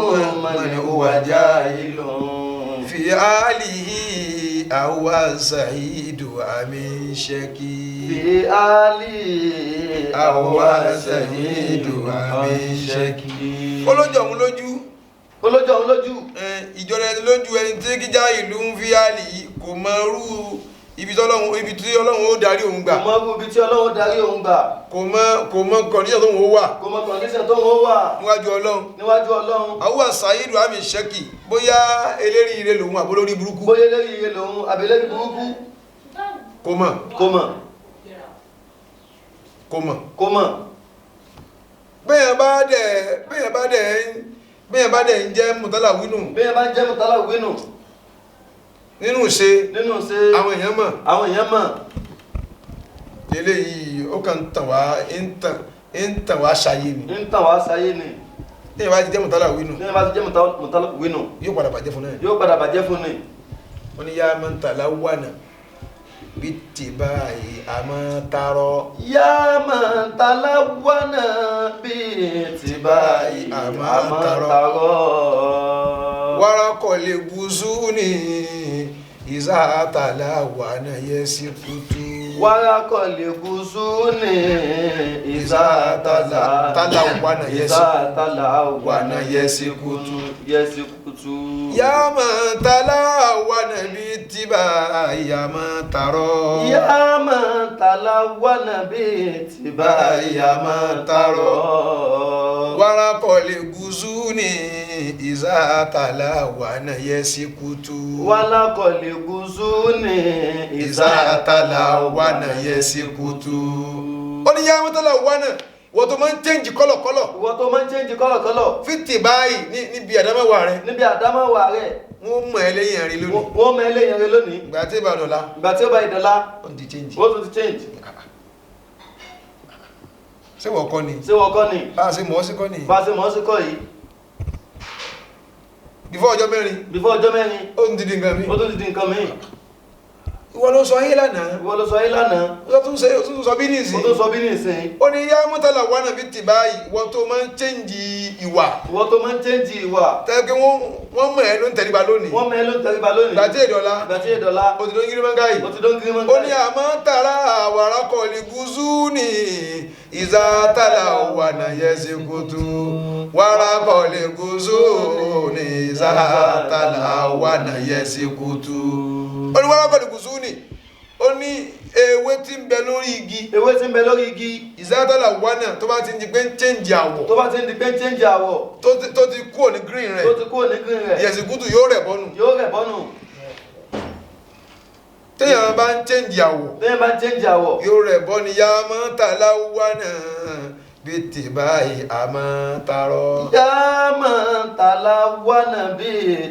man huwa jahilun. Fi alihi awa sa'idu amin shaki. Fi alihi awa sa'idu amin shaki. Olójó òun lójú. Olójó òun lójú. Ìjọra ẹni lójú ẹni tí kíjà ìlú ń fi àlì kò mọ irú ibi tí Ọlọ́run ó darí òun gbà. Kò mọ irú ibi tí Ọlọ́run ó darí òun gbà. Kò mọ kọ̀ndíṣàn tó ń wà. Kò mọ kọ̀ndíṣàn tó ń wà. Níwájú Ọlọ́run. Níwájú Ọlọ́run. Àwọn Sa'idu àmì ṣẹ́kì bóyá eléri ire lòun àbó lórí burúkú. Bóyá eléri ire lòun àbí eléri burúkú. Kò mọ̀. Kò mọ̀. Kò mọ̀. Kò mọ̀. Bẹ́ẹ̀ bá dẹ̀ ń jẹ́ mùtálà wínú. Bẹ́ẹ̀ bá ń jẹ́ mùtálà wínú. Nínú ṣe. Nínú ṣe. Àwọn èèyàn mọ̀. Àwọn èèyàn mọ̀. Eléyìí ó kàn ń tàn wá ń tàn wá ṣayé ni. Ń tàn wá ṣayé ni. Bẹ́ẹ̀ bá ti jẹ́ mùtálà wínú. Bẹ́ẹ̀ bá ti jẹ́ mùtálà wínú. Yóò padà bàjẹ́ fún náà. Yóò padà bàjẹ́ fún ni. Wọ́n ní yá máa ń tà láwànà bí tì báyìí a máa tarọ. Yá máa ń ta láwànà bí tì báyìí a máa tarọ. Warakọ̀ lè gúúsù ní ìzá àtàlà wànà yẹ sí kutu. Warakọ̀ lè gúúsù ní ìzá àtàlà wànà yẹ sí kutu. Yẹ sí kutu. Yá máa tàlà wànà bí tì báyìí a máa tarọ. Yá máa tàlà wànà bí tì báyìí a máa tarọ. Warakọ̀ lè gúúsù ní ìzá àtàlà wànà yẹ sí kutu. Warakọ̀ lè gúúsù ní ìzá àtàlà wànà yẹ sí kutu. Ó ní yá máa tàlà wànà wọ́n tó máa ń chẹ́ǹjì kọ́lọ̀kọ́lọ̀. Wọ́n tó máa ń chẹ́ǹjì kọ́lọ̀kọ́lọ̀. Fìtì báyìí níbi àdámọ́wà rẹ. Níbi àdámọ́wà rẹ. Wọ́n mọ̀ ẹ́ lẹ́yìn ẹ̀rín lónìí. Wọ́n mọ̀ ẹ́ lẹ́yìn ẹ̀rín lónìí. Ìgbà tí ìbá dọ̀la. Ìgbà tí ó bá ìdọ̀la. Ó ti change. Ó tún ti change. Ṣé wọ́n kọ́ ni? Ṣé wọ́n kọ́ ni? Bá a ṣe mọ̀ ọ́ sí kọ́ ni. Bá a ṣe mọ̀ ọ́ sí kọ́ yìí. Before ọjọ́ mẹ́rin. Before ọjọ́ mẹ́rin. Ó tún ti di nǹkan mi. Ó tún ti di nǹkan mi. Ìwọ ló sọ ayé lánàá. Ìwọ ló sọ ayé lánàá. Ó tún sọ bí nìsín. Ó tún sọ bí nìsín. Ó ní yá mọ́tàlá wà náà bí tì báyìí ìwọ tó máa ń chẹ́ǹjì ìwà. Ìwọ tó máa ń chẹ́ǹjì ìwà. Tẹ́lẹ̀ wọ́n mọ̀ ẹ́ ló ń tẹríba lónìí. Wọ́n mọ̀ ẹ́ ló ń tẹríba lónìí. Gbà tí èdè ọ̀la. Gbà tí èdè ọ̀la. Ó ti dó ń gírí mọ́ngá yìí. Ó ti dó ń gírí mọ́ngá yìí. Ó ní àmọ́ tààrà àwàrà kọ̀ọ̀lì gúúsù ní ìzá tààrà wà náà yẹ sí kutu. Wàrà kọ̀ọ̀lì gúúsù ní ìzá tààrà wà náà yẹ sí kutu. Ó ní wàrà kọ̀ọ̀lì gúúsù ní ó ní ewé tí ń bẹ lórí igi. Ewé tí ń bẹ lórí igi. Ìzátàlà wánà tó bá ti ń di pé ń chẹ́ǹjì àwọ̀. Tó bá ti ń di pé ń chẹ́ǹjì àwọ̀. Tó ti kúrò ní green rẹ̀. Tó ti kúrò ní green rẹ̀. Yẹ̀sì kútù yóò rẹ̀ bọ́nù. Yóò rẹ̀ bọ́nù. Téèyàn bá ń change àwọ̀, Téèyàn bá ń change àwọ̀, yóò rẹ̀ bọ́ ni yá mọ́ tàlá wà náà bí tì báyìí àmọ́ tarọ́. Yá máa tàlà wánà bí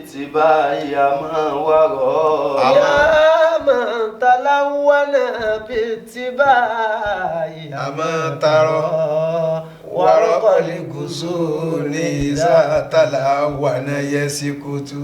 tìbá ìyá máa wà rọ̀. Àmọ́- يا من تلون باتباع Àmọ́ tarọ́. Wàrọ́kọ̀lì gúúsù ní ìsátàlá wà náà yẹ sí kutu.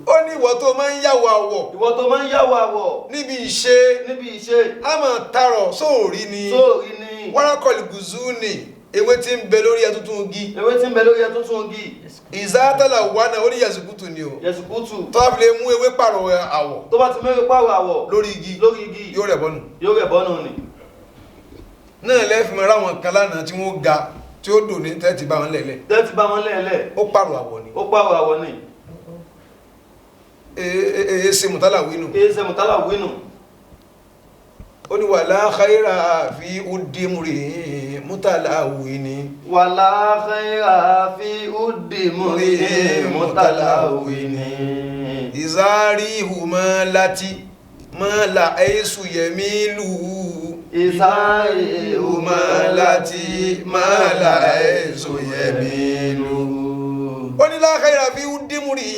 Ó ní ìwọ tó máa ń yàwọ̀ àwọ̀ Ìwọ tó máa ń yàwọ̀ àwọ̀ níbi ìṣe, níbi ìṣe, àmọ́ tarọ̀ sóòrí ni. Sóòrí ni. Wàrọ́kọ̀lì gúúsù ní ewé tí ń bẹ lórí ẹtútù igi. Ewé tí ń bẹ lórí ẹtútù igi. Ìsátàlá wà náà ó ní yẹsùkútù ni o. Yẹsùkútù. Tó bá fi lè mú ewé pààrọ̀ àwọ̀ Tó bá ti mẹ́rin pààrọ̀ àwọ̀ lórí igi, lórí igi, yóò rẹ̀ bọ́nu. Yóò rẹ̀ bọ́nù ni. Náà lẹ́ẹ̀fì mọ́ ráwọn kan lánàá tí wọ́n ga tí ó dùn ní tẹ́tì bá wọn lẹ̀lẹ̀. Tẹ́tí bá wọn lẹ́ẹ̀lẹ̀. Ó pààrọ̀ àwọ̀ ni. Ó pààrọ̀ àwọ̀ ni. Ee ṣe mùtálà wínú. Èyí ṣe mùtálà wínú. Ó ní wàlá khaira fi udimri mùtálà wíní. Wàlá khaira fi údì múrí mùtálà wíní. Ìzárí hùmọ́ láti mọ́ la ẹ̀sù yẹmí lù ú. Ìsáyé Hùmọ́ láti mọ́ la ẹ̀sù yẹmí lù ú. Ó ní la khaira fi udimri,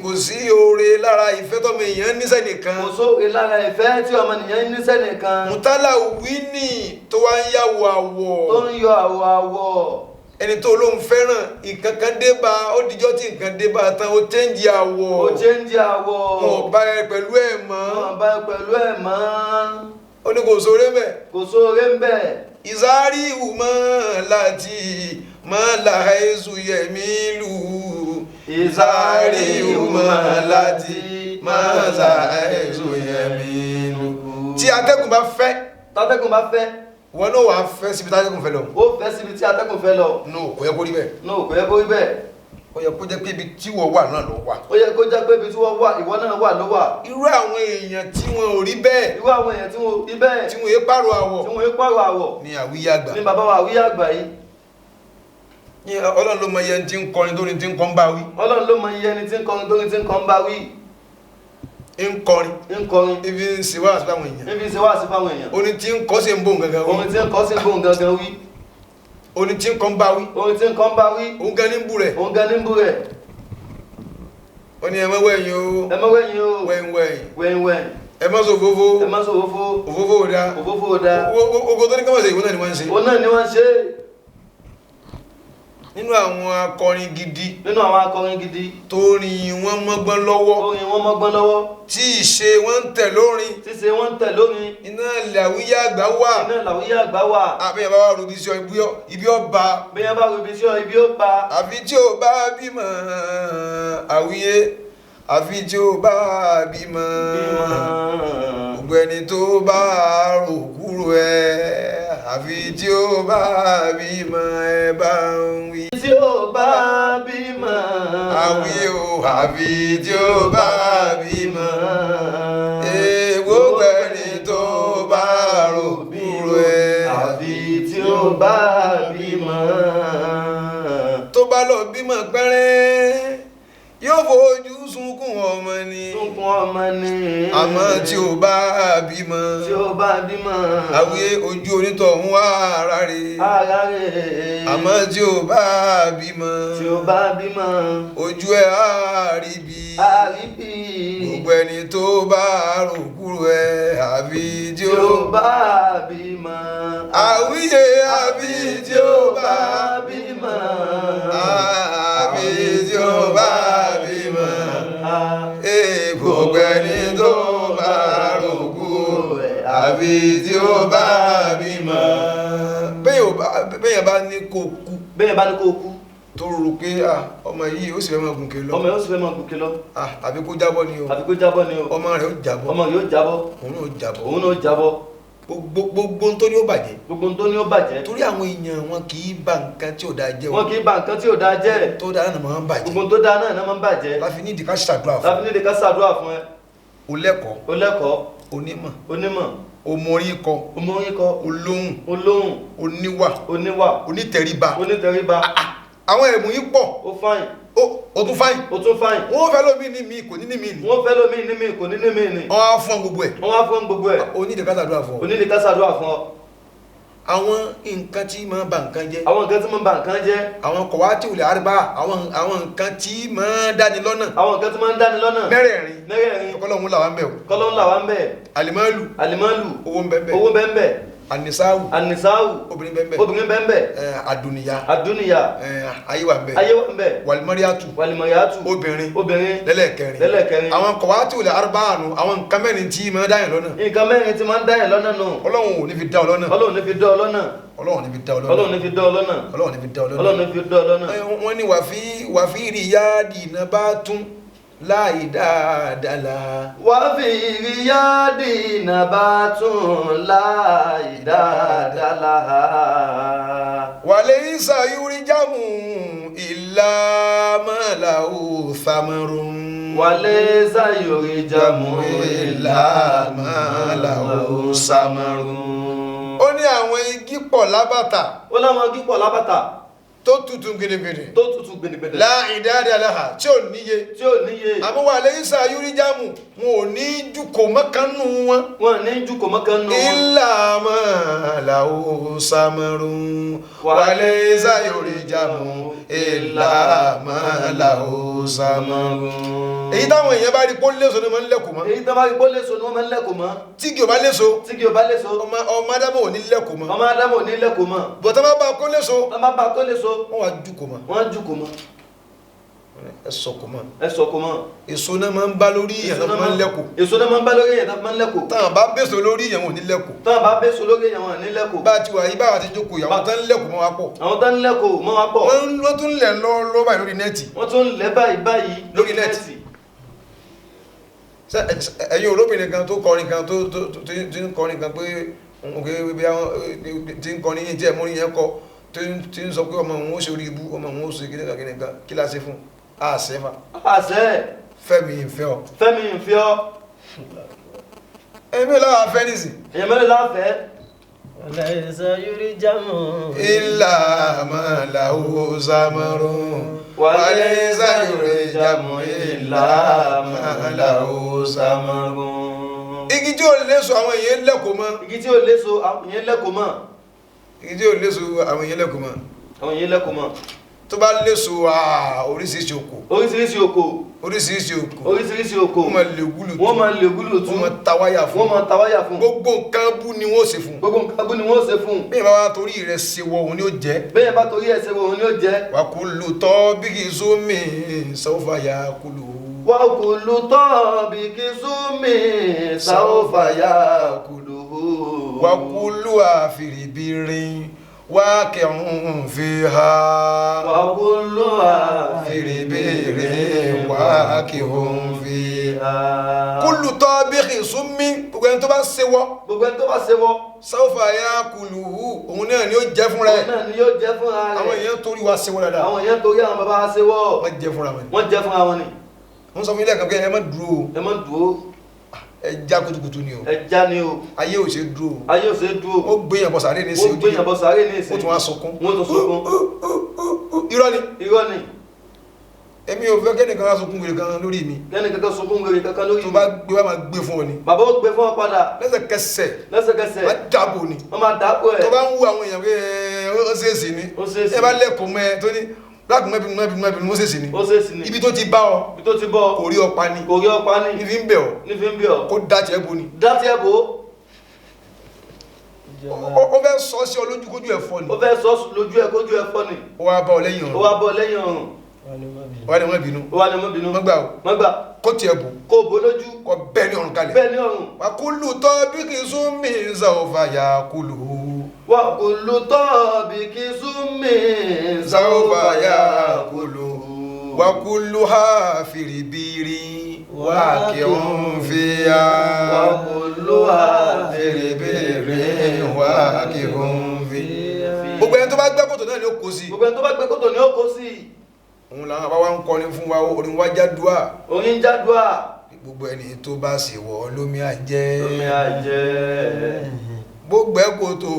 kò sí oore lára ìfẹ́ tọ́mọ èèyàn níṣẹ́ nìkan. Kò sóore lára ìfẹ́ tí ọmọnìyàn ní sẹ́nìkan. Mùtálà wíní tó wá ń yàwọ̀ àwọ̀. Tó ń yọ àwọ̀ àwọ̀. Ẹni tó lóun fẹ́ràn nǹkan kan dé bá ó, dijọ́ tí nǹkan dé bá tán, ó change àwọ̀. Ó change àwọ̀. Wọn ò bá ẹ pẹ̀lú ẹ̀ mọ́. Wọn bá ẹ pẹ̀lú ẹ̀ mọ́. Ó ní kò sóore mẹ́. Kò sóore ń bẹ̀. Ìsárí ìhùmọ́ láti mọ́ làhẹ́sù yẹ̀mí lù ú. Ìsárí ìhùmọ́ láti mọ́ làhẹ́sù yẹ̀mí lù ú. Tí atẹ́gùn bá fẹ́, Tátẹ́gùn bá fẹ́, wọn náà wàá fẹ́ síbi tátẹ́gùn fẹ́ lọ. Ó fẹ́ síbi tí atẹ́gùn fẹ́ lọ. No, kò yẹ kó rí bẹ́ẹ̀. No, kò yẹ kó rí bẹ́ẹ̀. Ó yẹ kó jẹ́ pé ibi tí wọ́n wà náà ló wà. Ó yẹ kó jẹ́ pé ibi tí wọ́n wà, ìwọ náà wà ló wà. Irú àwọn èèyàn tí wọn ò rí bẹ́ẹ̀, Irú àwọn èèyàn tí wọ́n rí bẹ́ẹ̀, tí wọn yé pààrọ̀ àwọ̀, tí wọ́n yé pààrọ̀ àwọ̀, ni àwíyé àgbà. ní bàbá wa àwíyé àgbà yìí. Ní Ọlọ́run ló mọ iye ẹni tí ń kọrin tó ní tí ń kọ́ ń bá wí. Ọlọ́run ló mọ iye ẹni tí ń kọrin tó ní tí ń kọ́ ń bá wí. Ń kọrin, Ń kọrin, ibi ń ṣe wá àti àwọn èèyàn. Níbi ṣe wá sí fáwọn èèyàn. Oní tí ń kọ́ sí ń bò gangan wí. Orin tí ń kọ́ sí gbóhùn gangan wí. Oní tí ń kọ́ ń bá wí. Orin tí ń kọ́ ń bá wí. Òun gan ní ń bù rẹ̀. Òun gan ní ń bú rẹ̀. Ó ní ẹ má wẹ̀yìn o. Ẹ má wẹ̀yìn o. Wẹ̀yìn wẹ̀yìn. Wẹ̀yìn wẹ̀yìn. Ẹ má sọ òfófó. Ẹ má sọ òfófó. Òfófó ò dáa. Òfófó ò dáa. Ogo tó ní kọ́mọ̀ sí ìwọ náà ni wọ́n ń ṣe. Òun náà ni wọ́n ṣe. Nínú àwọn akọrin gidi, Nínú àwọn akọrin gidi, tó rin wọn mọ́gbọ́n lọ́wọ́, orin wọn mọ́gbọ́n lọ́wọ́, tí ìṣe wọn ń tẹ̀ lórin, ṣíṣe wọn ń tẹ̀ lórin, iná làwíyá àgbà wà. Iná làwíyé àgbà wà. Àbẹ̀yẹ̀ bá wà rúbi sí ọ ibi ọba. Bí wọ́n bá rubi sí ọ, ibi ó pa. Àfi tí ó bá bímọ àwíyé, àfi tí ó bá bímọ, gbogbo ẹni tó bá rò kúrò ẹ, àfi tí ó bá bímọ ẹ bá ń wí. Tí ó bá bímọ. Àwíyé o, àfi tí ó bá bímọ. Ee, gbogbo ẹni tó bá rò kúrò ẹ, Àfi tí ó bá bímọ. Tó bá lọ bímọ pẹ́rẹ́, yóò fojú sunkún ọmọ ni. Sunkún ọmọ ni. Àmọ́ tí ó bá bímọ, Tí ó bá bímọ. àwíyé, ojú onítọ̀hún wá ara rẹ̀. Ara rẹ̀. Àmọ́ tí ó bá bímọ, Tí ó bá bímọ. Ojú ẹ̀ á rí bí. Àríbí. Gbogbo ẹni tó bá rò kúrò ẹ, àbí tí Tí ó ó bá bímọ. Àwíyé, àbí tí ó bá bímọ. Àbí tí ó bá bímọ. Ee, gbogbo ẹni tó bá rò kúrò ẹ, àbí tí ó bá bímọ. Bẹ́ẹ̀ bá ní kó kú, Bẹ́ẹ̀ bá ní kó kú, tó rò pé ah, ọmọ yìí ó sì fẹ́ máa gùnkè lọ, ọmọ yóò sì fẹ́ máa gòkè lọ. Ah, àbí kó jábọ́ ni o. Àfi kó jábọ́ ni o. Ọmọ rẹ̀ ó jábọ́. Ọmọ yóò jábọ́. Òun náà ó jábọ́. Òun náà jábọ́. Gbogbo gbogbo ohun tó ní ó bàjẹ́. Gbogbo ohun tó ní ó bàjẹ́. Torí àwọn èèyàn wọn kì í ba nǹkan tí ò dáa jẹ́ o. Wọn kì í ba nǹkan tí ò dáa jẹ́. Tó dáa náà máa ń bàjẹ́. Gbogbo ohun tó dáa náà náà máa ń bàjẹ́. Láfi ní ìdí ká ṣàdúrà fún. Láfi nídìí ká ṣàdúrà fún ẹ. O lẹ́kọ̀ọ́, O lẹ́kọ̀ọ́, onímọ̀, onímọ̀, o mọrí kọ, o mọrin kọ, olóhùn, olóhùn, oníwà, oníwà, onítẹríba. Onítẹríba. Àwọn ẹ̀bùn yìí pọ̀. Ó fáyìn. Ó Ó tún fáyìn. Ó tún fáyìn. Wọ́n fẹ́ lómi ní mi kò ní ní mi ní. Wọ́n fẹ́ lómi ní mi kò ní ní mi ní. Wọ́n á fún gbogbo ẹ̀. Wọ́n á fún gbogbo ẹ̀. Onídìí ká ṣàdúrà fún ọ. Onídìí ká ṣàdúrà fún ọ. Àwọn nǹkan tí máa ba nǹkan jẹ́. Àwọn nǹkan tí máa ba nǹkan jẹ́. Àwọn kọ̀wátì olè àrùbá, àwọn nǹkan tí máa dáni lọ́nà. Àwọn nǹkan tí máa ń dáni lọ́nà. Mẹ́rẹ̀ẹ̀rin. Mẹ́rẹ̀ẹ̀rin. Kọ́lọ́hún là wá ń bẹ̀ o. Kọ́lọ́hún là wá ń bẹ̀. Àlìmọ́lù. Àlìmọ́lù. Owó ń bẹ́ẹ̀ bẹ́ẹ̀. Owó ń bẹ́ẹ̀ bẹ́ẹ̀. Ànisáwù. Ànisáwù. Obìnrin bẹ́ẹ̀ bẹ́ẹ̀. Obìnrin bẹ́ẹ̀ bẹ́ẹ̀. Àdùnìyà. Àdùnìyà. Ayé wà ń bẹ̀. Ayé wà ń bẹ̀. Wàlìmọ́ríàtù. Wàlìmọ́ríàtù. Obìnrin. Obìnrin. Lẹ́lẹ̀kẹrin. Lẹ́lẹ̀kẹrin. Àwọn kọ̀wátì olè àrùbá àánú, àwọn nǹkan mẹ́rin tí máa dáyàn lọ́nà. Nǹkan mẹ́rin tí máa ń dáyàn lọ́nà nù. Ọlọ́run ò ní fi dá ọ lọ́nà. Ọlọ́run ní fi dá ọ lọ́nà. Ọlọ́run ní fi dá ọ lọ́nà. Ọlọ́run ní fi dá ọ lọ́nà. Ọlọ́run ní fi dá ọ lọ́nà. Ọlọ́run ní fi dá ọ lọ́nà. Wọ́n ní wàfí ríyáàdì náà bá tún láì dáadáa. Wàfí ríyáàdì náà bá tún láì dáadáa. Wàlẹ̀ ìsà yúrí jámù ìlà mọ́làó samarun. Wàlẹ̀ ìsà yúrí jámù ìlà mọ́làó samarun. Ó ní àwọn igi pọ̀ lábàtà. Ó láwọn igi pọ̀ lábàtà. Tó tutù gbèdégbèdé. Tó tutù gbèdégbèdé. Láì dáadáa láhà tí ò níye. Tí ò níye. Àmọ́ wà lẹ́yìn sá yúrí jámù wọn ò ní jukò mọ́kànnù wọn. Wọn ò ní jukò mọ́kànnù wọn. Ìlà mọ́làó samarun. Wà lẹ́yìn sá yúrí jámù ìlà mọ́làó samarun. Èyí táwọn èèyàn bá rí pé ó léso ni wọ́n ń lẹ́kọ̀ọ́ mọ́. Èyí táwọn bá rí pé ó léso ni wọ́n máa ń lẹ́kọ̀ọ́ mọ́. Tí kì í bá léso. Tí kì í bá léso. Ọmọ Ádámù ò ní lẹ́kọ̀ọ́ mọ́. Ọmọ Ádámù ò ní lẹ́kọ̀ọ́ mọ́. Bọ̀tá bá bá kó léso. Tá bá bá kó léso. Wọ́n wá jukò mọ́. Wọ́n jukò mọ́. Ẹ sọ̀kò mọ́. Ẹ sọ̀kò mọ́. Èso náà máa ń bá lórí èèyàn tó máa ń lẹ́kọ̀ọ́. Èso náà máa ń bá lórí èèyàn tó máa ń lẹ́kọ̀ọ́. Táwọn bá bèso lórí èèyàn wọn ò ní lẹ́kọ̀ọ́. Táwọn bá bèso lórí èèyàn wọn ò ní lẹ́kọ̀ọ́. Bá a ti wà yí báwa ti jókòó yìí, àwọn tán ń lẹ́kọ̀ọ́ mọ́ wa pọ̀. Àwọn tán ń lẹ́kọ̀ọ́ mọ́ wa pọ̀. Wọ́n tún lẹ̀ lọ́ báyìí lórí nẹ́ẹ̀tì. Wọ́n tún lẹ̀ báyìí báyìí lórí nẹ́ẹ̀tì. Ẹ̀yin olóbìnrin kan tó kọrin kan tó tí ń kọrin kan pé tí ń kọrin yín tí ẹ̀ mórí yẹn kọ tí ń sọ pé ọmọ òun ó ṣe orí ibú, ọmọ òun ó ṣe kíníkan kíníkan, kí la ṣe fún àṣẹ fa. Àṣẹ. Fẹ́mi ìfẹ́ ọ. Fẹ́mi ìfẹ́ ọ. Èmi làwọn afẹ́ nìsí. Èèyàn mélòó la fẹ́? Ọ̀lẹ́sà yúrí jámù. Ìlà màláwó sàmọ́rún. Wàlẹ́sà yúrí jámù ìlà màláwó sàmọ́rún. Igi tí ò léso àwọn èèyàn lẹ́kọ̀ọ́ mọ́. Igi tí ò léso àwọn èèyàn lẹ́kọ̀ọ́ mọ́. Igi tí ò léso àwọn èèyàn lẹ́kọ̀ọ́ mọ́. Àwọn èèyàn lẹ́kọ̀ọ́ mọ́. Tó bá léso oríṣiríṣi oko. Oríṣiríṣi oko. Oríṣiríṣi oko. Oríṣiríṣi oko. Wọ́n máa lè gúlù tú. Wọ́n máa lè gúlù tú. Wọ́n máa ta wáyà fún. Wọ́n máa ta wáyà fún. Gbogbo nǹkan bú ni wọ́n ṣe fún. Gbogbo nǹkan bú ni wọ́n ṣe fún. Bẹ́ẹ̀ bá wá torí rẹ̀ ṣe wọ òun ni ó jẹ́. Bẹ́ẹ̀ bá torí ẹ̀ ṣe wọ òun ni ó jẹ́. Wà kú lu tọ́ bí kì í sómi sọ́fà yà kú lù. Wà kú lu tọ́ bí kì í sómi sọ́fà yà kú lù. Wà kú lu àfìrìbìrín. واقع فيها وكلها في بئر واقع فيها كل طابخ سم gbogbo ẹni tó bá ṣe wọ́ gbogbo ẹni tó bá ṣe wọ́ sáwọ́fà ya'kuluhu òun náà ni ó jẹ́ fúnra ẹ̀ òun náà ni yóò jẹ́ fúnra rẹ̀. Àwọn èèyàn torí wa ṣe wọ́ dáadáa. Àwọn èèyàn torí àwọn bàbá wa ṣe wọ́. Wọ́n jẹ́ fúnra wọn ni. Wọ́n jẹ́ fúnra wọn ni. Wọ́n sọ fún ilé ẹ̀kan pé ẹ má dúró o. Ẹ má dúró. Ẹ já kutukutu ni o. Ẹ já ni o. Ayé ò ṣe dúró o. Ayé ò ṣe dúró. Ó gbé yàn bọ̀ sáré ní ìsìn. Ó gbé yàn bọ̀ sáré ní ìsìn. Ó tún wá sunkún. Wọ́n tún sunkún. Irọ́ ni. Irọ́ ni. Èmi ò fẹ́ kẹ́nìkan wá sunkún wèrè kan lórí mi. Kẹ́nìkan kan sunkún wèrè kankan lórí mi. Tó bá gbé wá máa gbé fún ọ ni. Bàbá ó gbé fún ọ padà. Lẹ́sẹ̀kẹsẹ̀. Lẹ́sẹ̀kẹsẹ̀. Wọ́n dàbò ni. Wọ́n máa dàbò ẹ̀. Tó bá ń wú àwọn èèyàn pé ó ṣèèṣì ni. Ó ṣèèṣì. Ẹ bá lẹ́kọ̀ọ́ mọ́ ẹ tó ní lákùn mẹ́bìnú mẹ́bìnú mẹ́bìnú ó ṣèṣì ni. Ó ṣèṣì ni. Ibi tó ti bá ọ. Ibi tó ti bọ́ ọ. Kò rí ọpa ni. Kò rí ọpa ni. Nífi ń bẹ̀ ọ́. Nífi ń bẹ̀ ọ́. Kó dá tiẹ̀ bo ni. Dá tiẹ̀ bo. Ó fẹ́ sọ sí ọ lójú kójú ẹ̀ fọ́ ni. Ó fẹ́ sọ lójú ẹ̀ kójú ẹ̀ fọ́ ni. Ó wá bá ọ lẹ́yìn ọ̀run. Ó wá bá ọ lẹ́yìn ọ̀run. Wà ní wọ́n bínú. Wà ní wọ́n bínú. Wọ́n gbà o. Wọ́n gbà. Kó tiẹ̀ bò. Kó bò lójú. Kó bẹ́ẹ̀ ní ọ̀run kalẹ̀. Bẹ́ẹ̀ ní ọ̀run. Wà kú lù tọ́ bí kì í sún mi sàwọ́fà yà kú lù. Wà kú lù tọ́ bí kì í sún mi sàwọ́fà yà kú lù. Wà kú lù ha fìrìbìrì wà kí òun fi ya. Wà kú lù ha fìrìbìrì wà kí òun fi. Gbogbo ẹni tó bá gbẹ́ kòtò náà ni ó kó sí. Gbogbo ẹni tó bá gbẹ́ kòtò ni ó kó sí. Òun làwọn àbáwá ń kọrin fún wa, orin wa jádùá. Orin jádùá. Gbogbo ẹni tó bá sì wọ lómi àjẹ́. Lómi àjẹ́. Gbogbo ẹ kòtò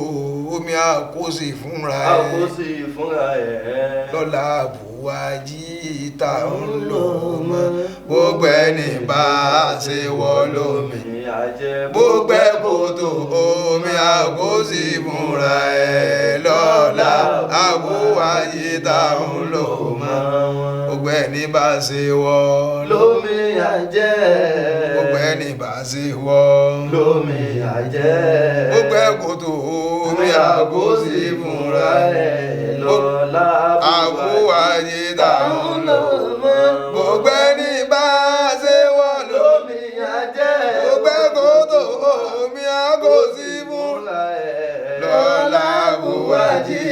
omi àkóso fúnra ẹ. Àkóso fúnra ẹ. Lọ́la àbò. àbúwájí tá ń lò mọ́. Gbogbo ẹni bá ṣe wọ́ lómi gbogbo ẹ kòtò omi àkóso fúnra ẹ lọ́la àbúwájí tá ń lò mọ́. Gbogbo ẹni bá ṣe wọ́ lómi àjẹ́. Gbogbo ẹni bá ṣe wọ́ lómi àjẹ́. Gbogbo ẹ kòtò omi àkóso fúnra ẹ lọ́la àbúwájí tá ń lò mọ́. Gbogbo ẹni bá ṣe wọ́ lómi lómi àjẹ́. gbogbo ẹ kòtò omi àkóso fúnra lọ́la àbúwájí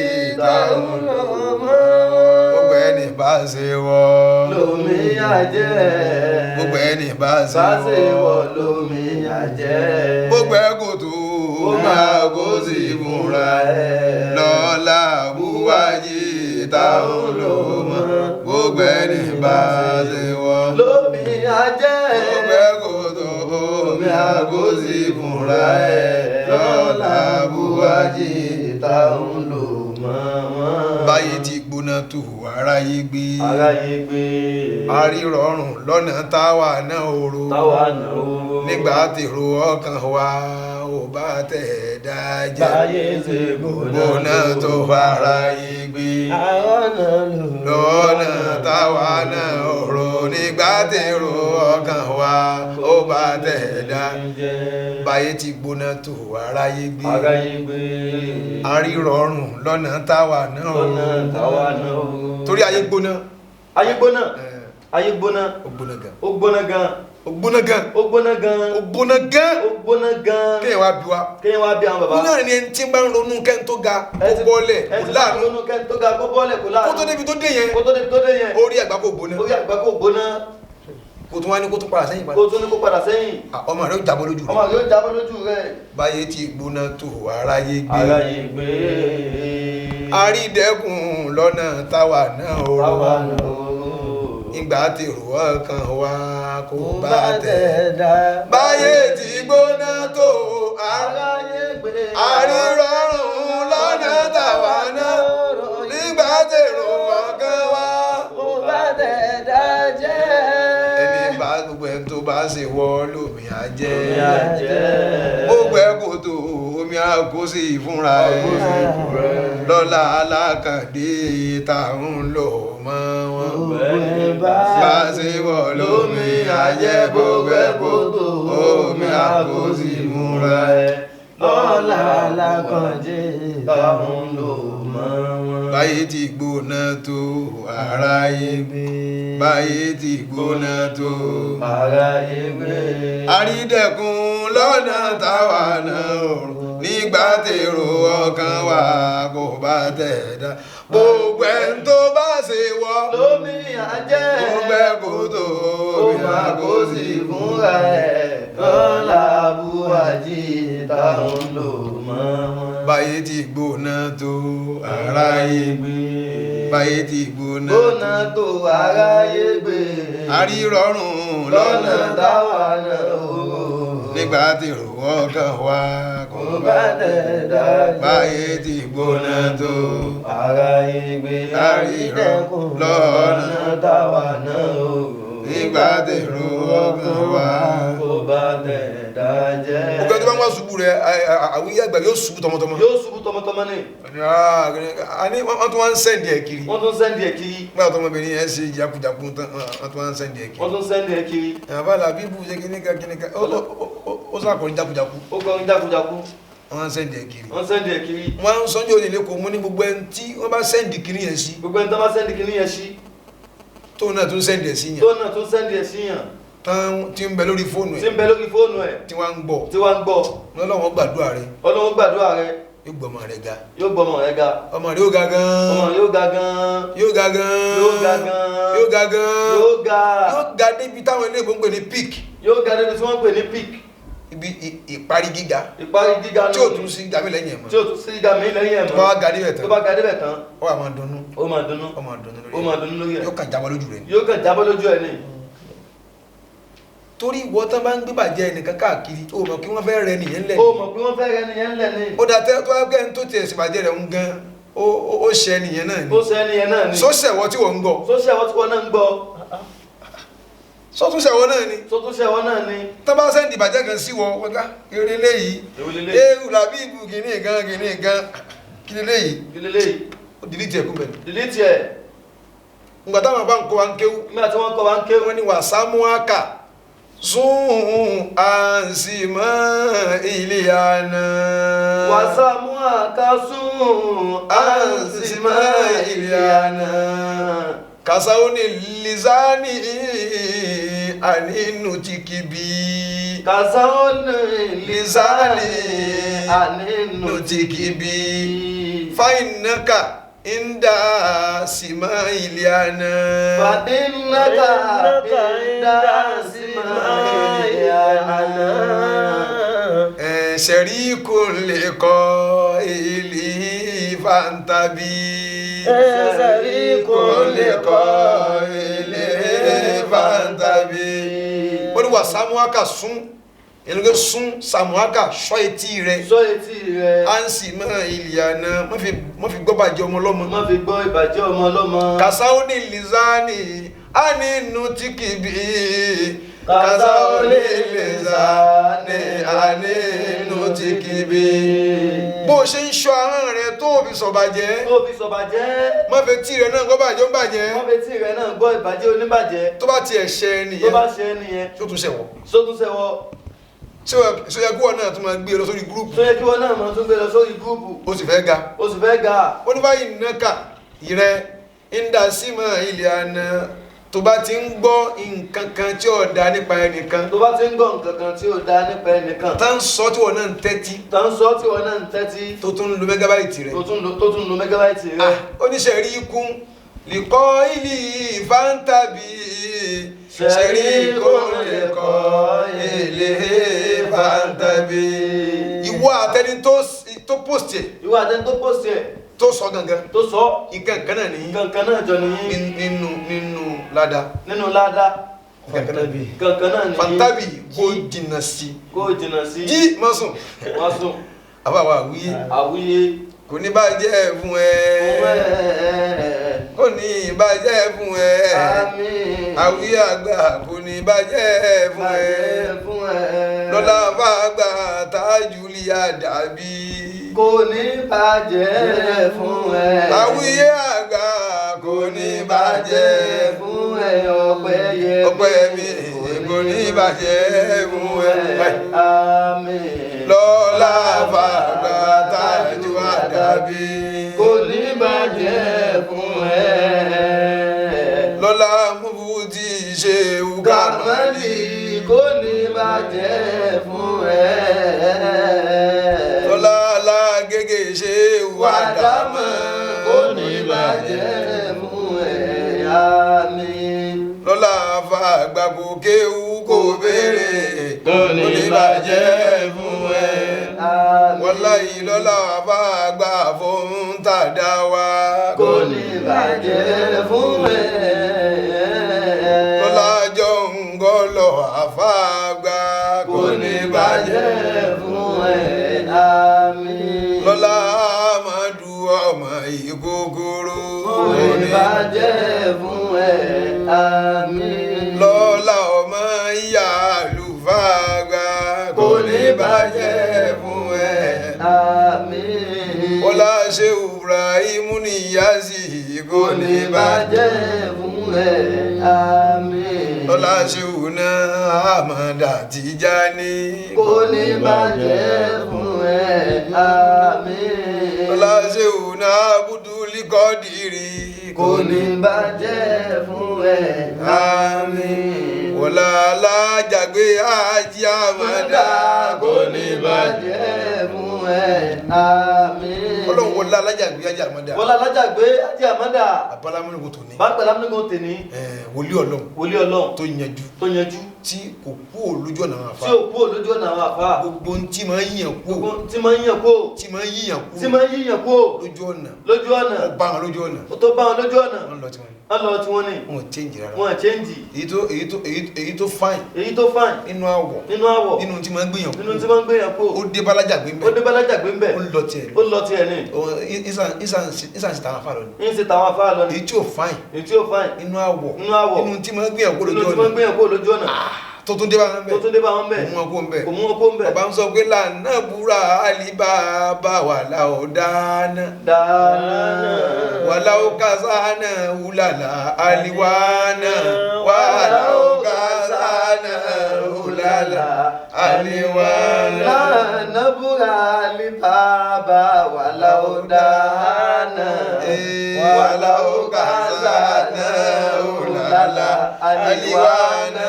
tá ń lò mọ́. Gbogbo ẹni bá ṣe wọ́ lómi àjẹ́. Gbogbo ẹni bá ṣe bá ṣe wọ́ wọ́ lómi àjẹ́. Gbogbo ẹ kòtò omi àkóso fúnra ẹ lọ́la àbúwájí tá ń lò mọ́. Gbogbo ẹni bá ṣe wọ́ lómi àjẹ́. Gbogbo ẹ kòtò omi àkóso fúnra ẹ lọ́la àbúwájí tá ń lò mọ́ wọn. Báyé ti gbóná tó aráyé gbé. Aráyé gbé. Arírọ̀rùn lọ́nà táwa náà oró. Táwa náà ó. Nígbà tèrò ọkàn wa ò bá tẹ̀ dájẹ́. Báyé ṣe Gbóná gbóná tó aráyé gbé. Àwọn náà lò. Lọ́nà táwa náà oró. Nígbà tèrò ọkàn wa ò bá tẹ̀ dá. Báyé ti gbóná tó aráyé gbé. Aráyé gbé. Arírọ̀rùn lọ́nà táwa náà oró. Lọ́nà táwa náà ó. Torí ayé gbóná. Ayé gbóná. Eh, Ayé gbóná. ó gbóná gan. Ó gbóná gan. Ó gbóná gan. Ó gbóná gan. Ó gbóná gan. Ó gbóná gan. Kéèyàn wá bí wa. Kéèyàn wá bí àwọn bàbá. Ó náà ní ẹni tí ń bá ń ronú kẹ́ni tó ga kó bọ́lẹ̀ kó láàánú. Ẹ ti kẹ́ni tó ga kó bọ́lẹ̀ kó láàánú. Kó tó débi tó dé yẹn. Kó tó débi tó dé yẹn. Orí àgbà kò gbóná. Orí àgbà kò gbóná. Kó tún wá ní kó tún padà sẹ́yìn padà. Kó tún ní kó padà sẹ́yìn. À, ọmọ rẹ ó jábọ́ lójú rẹ. Ọmọ rẹ̀ yóò jábọ́ lójú rẹ̀. Báyé ti gbóná tó aráyé gbé. Aráyé gbé. Àrídẹ́kùn lọ́nà táwa náà ó rọ. Táwa náà ó. Ìgbà tèrò ọkàn wa kò Kò bá bá tẹ̀. tẹ̀ dá. Báyé ti gbóná tó Aráyé gbé. àrírọ̀rùn lọ́nà táwa náà. Nígbà tèrò ọkàn wa. Kò bá tẹ̀ dá jẹ́. Ẹni bá gbogbo ẹni tó bá ṣe wọ́ lómi àjẹ́. Omi àjẹ́. Gbogbo ẹ kòtò omi àkóso ìfúnra ẹ. Lọ́la alákàndé tá ń lò mọ́ wọn. Bá Bá ṣe wọ́ lómi àjẹ́ gbogbo ẹ kòtò omi àkóso ìfúnra ẹ. Lọ́la alákànjẹ́ táwọn lò mọ́ wọn. Báyé ti gbóná tó aráyé gbé. Báyé ti gbóná tó. Aráyé gbé. Àrídẹ̀kùn lọ́nà táwa náà rò nígbà tèrò ọkàn wa kò bá tẹ̀ dá. Gbogbo ẹni tó bá ṣe wọ́ Lómi àjẹ́. gbogbo ẹ kò tó Ó máa kó sí fúnra ẹ̀. Lọ́la buwájí táwọn lò mọ́ wọn. Báyé ti gbóná tó aráyé gbé. Báyé ti gbóná Gbóná tó aráyé gbé. Àrírọ̀rùn Lọ́nà lọ́nà táwa náà ó. nígbà tèrò ọkàn wa kò Kò bá bá tẹ̀ dá jẹ́. Báyé ti gbóná tó Aráyé gbé. àrírọ̀rùn lọ́nà Lọ́nà táwa náà ó. nígbà tèrò ọkàn wa. Kò bá tẹ̀ dá jẹ́. Gbogbo ẹni tó bá ń wá ṣubú rẹ àwíyé àgbà yóò ṣubú tọmọtọmọ. Yóò ṣubú tọmọtọmọ ni. Àní wọ́n tún wá ń sẹ́ǹdì ẹ̀ kiri. Wọ́n tún sẹ́ndì ẹ̀ kiri. Nígbà tó ọmọbìnrin yẹn ṣe jakujaku tán wọ́n tún wá ń sẹ́ǹdì ẹ̀ kiri. Wọ́n tún sẹ́ndì ẹ̀ kiri. Àbálà bíbù ṣe kíníkà kíníkà ó sàkọrin jakujaku Ó kọrin jákujáku. wọ́n ń sẹ́ǹdì ẹ̀ kiri. Wọ́n sẹ́ndì ẹ̀ kiri. Wọ́n ń sọ́njọ́ òní lẹ́kọ̀ọ́ mú ní gbogbo ẹni tí wọ́n bá sẹ́ǹdì kiri yẹn sí Gbogbo ẹni tó bá sẹ́ndì kiri yẹn sí. tóun náà tún sẹ́ǹdì ẹ̀ sí yẹn Tó náà tún sẹ́ndì ẹ̀ sí yàn. tán tí ń bẹ lórí fóònù Tí ẹ̀ ń bẹ lórí fóònù ẹ̀. tí wọ́n ń gbọ́ Tí wàá ń gbọ́. Ọlọ́run gbàdúrà rẹ Ọlọ́run gbàdúrà rẹ. yóò gbọ́ ọmọ rẹ ga. Yóò gbọ́mọ rẹ ga. Ọmọ rẹ yóò ga Ọmọ gan-an rẹ yóò ga gan-an. yóò ga gan-an Yóò ga gan-an. yóò ga gan-an Yóò ga. yóò ga débi táwọn ilé ìbò ń pè ní peak Yóò ga débi tí wọ́n ń pè ní peak. ibi ìparí gíga Ìparí gíga tí ò tún sí gàmí lẹ́yìn ẹ̀ mọ́ Tí ò tún sí gíga mi lẹ́yìn ẹ̀ tó mọ́. bá wá ga débẹ̀ tán Tó bá ga débẹ̀ tán. ó wà máa dunnú Ó máa dunnú. ó máa dunnú lórí Ó máa dunnú lórí ẹ̀ ẹ̀. yóò kàn jábọ́ lójú rẹ̀ ni. Yóò kàn jábọ́ lójú ẹ̀ ni. Torí ìwọ tán bá ń gbé bàjẹ́ ẹnìkan káàkiri ó mọ̀ kí wọ́n fẹ́ rẹ nìyẹn lẹ̀ Ó mọ̀ pé wọ́n fẹ́ rẹ nìyẹn ńlẹ̀ ni. ó dà tẹ́ tó wá kẹ́ni tó tiẹ̀ sì bàjẹ́ rẹ̀ ń gan ó Ó ṣe ẹnìyẹn náà ni. Ó ṣe ẹnìyẹn náà ni. Sọ́sẹ̀wọ́ tí wọ́n ń gbọ́. Sọ́sẹ̀wọ́ tí wọ́n náà ń gbọ́. Sọ́túnṣẹ̀wọ́ náà ni. Sọ́túnṣẹ̀wọ́ náà ni. Tó bá sẹ́ndì ìbàjẹ́ kan sí wọ wọ́n ká eré léyìí. Ewu làbí ìbù kìíní gan kìíní gan kí leléyìí. Kí leléyìí. Ó dìlítì ẹ̀ kú bẹ̀rẹ̀. Dìlítì ẹ̀. Ngbà táwọn bá ń kọ́ wa ń kéwú. Nígbà tí wọ́n kọ́ wa ń kéwú. Wọ́n ní wà sámúákà sún àǹsìmọ́ ilé àná. Wà sámúákà sún àǹsìmọ́ ilé àná. Kàsáwóní lizani ànínú ti kìbí. Kàsáwóní lizani ànínú ti kìbí. Fáìnàkà inda sima iliana. Fàdínàkà inda sima iliana. Ṣẹ̀ríkùn lè kọ́ ilé fàǹtàbí. Ṣẹ̀ríkùn lè kọ́ ilé fàǹtàbí. Ó ní wà Samuaka sún ẹnìkan sún Samuaka sọ etí rẹ. Sọ etí rẹ. À ń sì mọ ìlíànà má fi gbọ́ bàjẹ́ ọmọ ọlọ́mọ. Má fi gbọ́ ìbàjẹ́ ọmọ ọlọ́mọ. Kàsáónì lizani á ní inú tí kì í bí. Kàsáónì lizani á ní inú tí kì í bí. Bó o ṣe ń ṣọ́ ahọ́n rẹ tó o fi sọ̀bàjẹ́. Tó o fi sọ̀bàjẹ́. Má fi tí rẹ náà gbọ́ bàjẹ́ ó ń bàjẹ́. Má fi tí rẹ náà gbọ́ ìbàjẹ́ oníbàjẹ́. Tó bá tiẹ̀ ṣe ẹ nìyẹn. Tó bá ṣe ẹ nìyẹn. Ṣó tún ṣẹ̀wọ̀. Ṣó tún ṣẹ̀wọ̀. Ṣé ó yẹ kí wọn náà tún máa gbé lọ sórí gúrúùpù? Ṣó yẹ kí wọn náà máa tún gbé lọ sórí gúrúùpù? Ó sì fẹ́ ga. Ó sì fẹ́ ga. Ó ní báyìí náka ìrẹ ìdásímọ̀ ilẹ̀ àná tó bá ti ń gbọ́ nǹkan kan tí ò da nípa ẹnìkan. Tó bá ti ń gbọ́ nǹkan kan tí ò da nípa ẹnìkan. Tá ń sọ tí wọn náà ń tẹ́tí. Tá ń sọ tí wọn náà ń tẹ́tí. Tó tún ń lo mẹ́gábáìtì rẹ. Tó tún ń lo mẹ́gábáìtì rẹ. Oníṣẹ́ rí ikú lìkọ́ ìlì fáńtàbí. Ṣẹ̀ríkùn lè kọ́ ilé fàǹtàbí. Ìwọ àtẹni tó post ẹ̀. Ìwọ àtẹni tó post ẹ̀. Tó sọ gangan. Tó sọ. Nǹkan kan náà nìyí. Nǹkan kan náà jọ nìyí. Nínú ládàá. Nínú ládàá. Fàǹtàbí. Nǹkan kan náà nìyí. Fàǹtàbí kò jìnnà sí. Kò jìnnà sí. Jí má sùn. Má sùn. Àbáwá àwíyé. Àwíyé. Kò ní bàjẹ́ fún ẹ. Kò ní bàjẹ́ fún ẹ. Àmín. Àwíyé àgbà kò ní bàjẹ́ fún ẹ. Lọ́lá fàgbà tájúlì àdàbí. Kò ní bàjẹ́ fún ẹ. Àwíyé àgbà kò ní bàjẹ́ fún ẹ. Ọpẹ́ yẹ ọpẹ́ mi kò ní bàjẹ́ fún ẹ. Àmín. Lọ́lá fàgbà tájú àdàbí. Kò ní bàjẹ́ fún ẹ. Lọ́lá mufti Ṣéhù Kàmálì kò ní bàjẹ́ fún ẹ. Lọ́lá Alágége Ṣéhù Àdámọ̀ kò ní bàjẹ́ fún ẹ. Àmín. Lọ́lá fàgbà kò kéwú kò béèrè. Kò ní bàjẹ́ fún ẹ. Àmín. Wàláhì lọ́lá fàgbà fún tàdá wa. Kò ní bàjẹ́ fún ẹ. Lọ́lá jọ ń gọ́lọ̀ àfàgbà. Kò ní bàjẹ́ fún ẹ. Àmín. Lọ́lá Amadu ọmọ ìgógóró. Kò ní bàjẹ́ fún ẹ. Àmín. Lọ́lá ọmọ ìyá àlùfáàgbà. Kò ní bàjẹ́ fún ẹ. Àmín. Bọ́lá Ṣéhù Ibrahim Níyàsí Kò ní bàjẹ́ fún ẹ. Àmín. Lọ́lá Ṣéhù náà Ahmada Tijani. Kò ní bàjẹ́ fún ẹ. Àmín. Lọ́lá Ṣéhù náà Abudul Kọ́dìrì. Kò ní bàjẹ́ fún ẹ. Àmín. Wọ́lá alájàgbé Hájì Ahmada. Kò ní bàjẹ́ fún ẹ. Àmín. Ọlọ́run wọlé alájàgbé Hájì Ahmada. Wọlé alájàgbé Hájì Ahmada. Abálámúnigbò tòní. Bá pẹ̀lú tòní. Wòlíì Ọlọ́run. Wòlíì Ọlọ́run. Tó yanjú. Tó yanjú. Tí kò kúò lójú ọ̀nà àwọn àfáà. Tí ò kúò lójú ọ̀nà àwọn àfáà. Gbogbo ohun tí máa ń yíyàn kúò. Gbogbo tí máa ń yíyàn kúò. Tí máa ń yíyàn kúò. Tí máa ń yíyàn kúò. Lójú ọ̀nà. Lójú ọ̀nà. Ó bá wọn lójú ọ̀nà. Ó tó bá wọn lójú ọ̀nà. Wọ́n lọ tí wọ́n ní. Wọ́n lọ tí wọ́n ní. Wọn ò change rárá. Wọn ò change. Èyí tó fine. Èyí tó fine. Nínú àwọ̀. Nínú àwọ̀. Nínú tí máa ń gbìyàn kúò. Nínú tí máa ń gbìyàn kúò. Ó dé bálájàgbé ńbẹ̀. Ó dé bálájàgbé ńbẹ̀. Ó lọ tiẹ̀ ní. Ó lọ tiẹ̀ ní. Ìsàn sí tàwọn afárọ̀ ni. Ń ṣe tàwọn afárá lọ ni. Èyí tí ò fáìn. Èyí tí ò fáìn. Inú àwọ̀. Inú àwọ̀. Inú tí mo ń gbìyànjú lójú ọ̀nà. Inú tí mo ń gbìyànjú lójú ọ̀nà. Tó tún dé bá wọn bẹ̀. Tó tún dé bá wọn bẹ̀. Kò mú wọn kó ń bẹ̀. Kò mú wọn kó ń bẹ̀. Bàbá ń sọ pé lànà búra àlìbàbà wà láò dáná. Dáná. Wà láò kásánà wúlàlà àlìwánà. Wà láò kásánà wúlàlà àlìwánà. Lànà búra àlìbàbà wà láò dáná. Wà láò kásánà wúlàlà àlìwánà.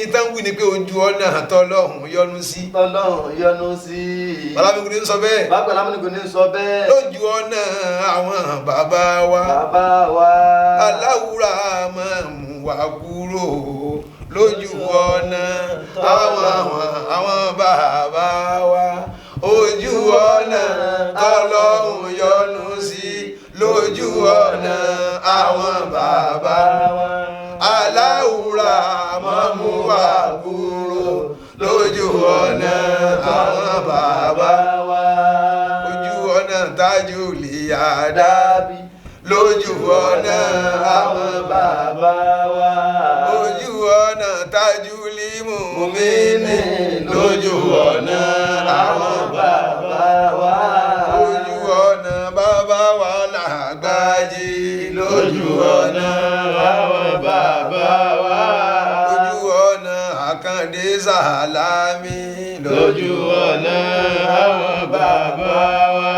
Ìtàn wí ni pé ojú ọ̀nà tọ́lọ́hún yọ́nú sí. Tọ́lọ́hún yọ́nú sí. Bàlámìkù ní sọ bẹ́ẹ̀. Bàlámìkù ní sọ bẹ́ẹ̀. Lójú ọ̀nà àwọn bàbá wa. Bàbá wa. Aláwùrà máa mú wa kúrò. Lójú ọ̀nà àwọn bàbá wa. Ojú ọ̀nà tọ́lọ́hún yọ́nú sí. Lójú ọ̀nà àwọn bàbá wa. Aláwùrà máa mú wa kúrò lójú ọ̀nà àwọn bàbá wa. Ojú ọ̀nà tájú lè àdábì lójú ọ̀nà àwọn bàbá wa. Ojú ọ̀nà tájú lè mùmíní lójú ọ̀nà àwọn bàbá wa. Ojú ọ̀nà bàbá wa làgbájé lójú ọ̀nà àwọn bàbá wa. Ojú ọ̀nà Àkàndé Sàlámì lójú ọ̀nà àwọn bàbá wa.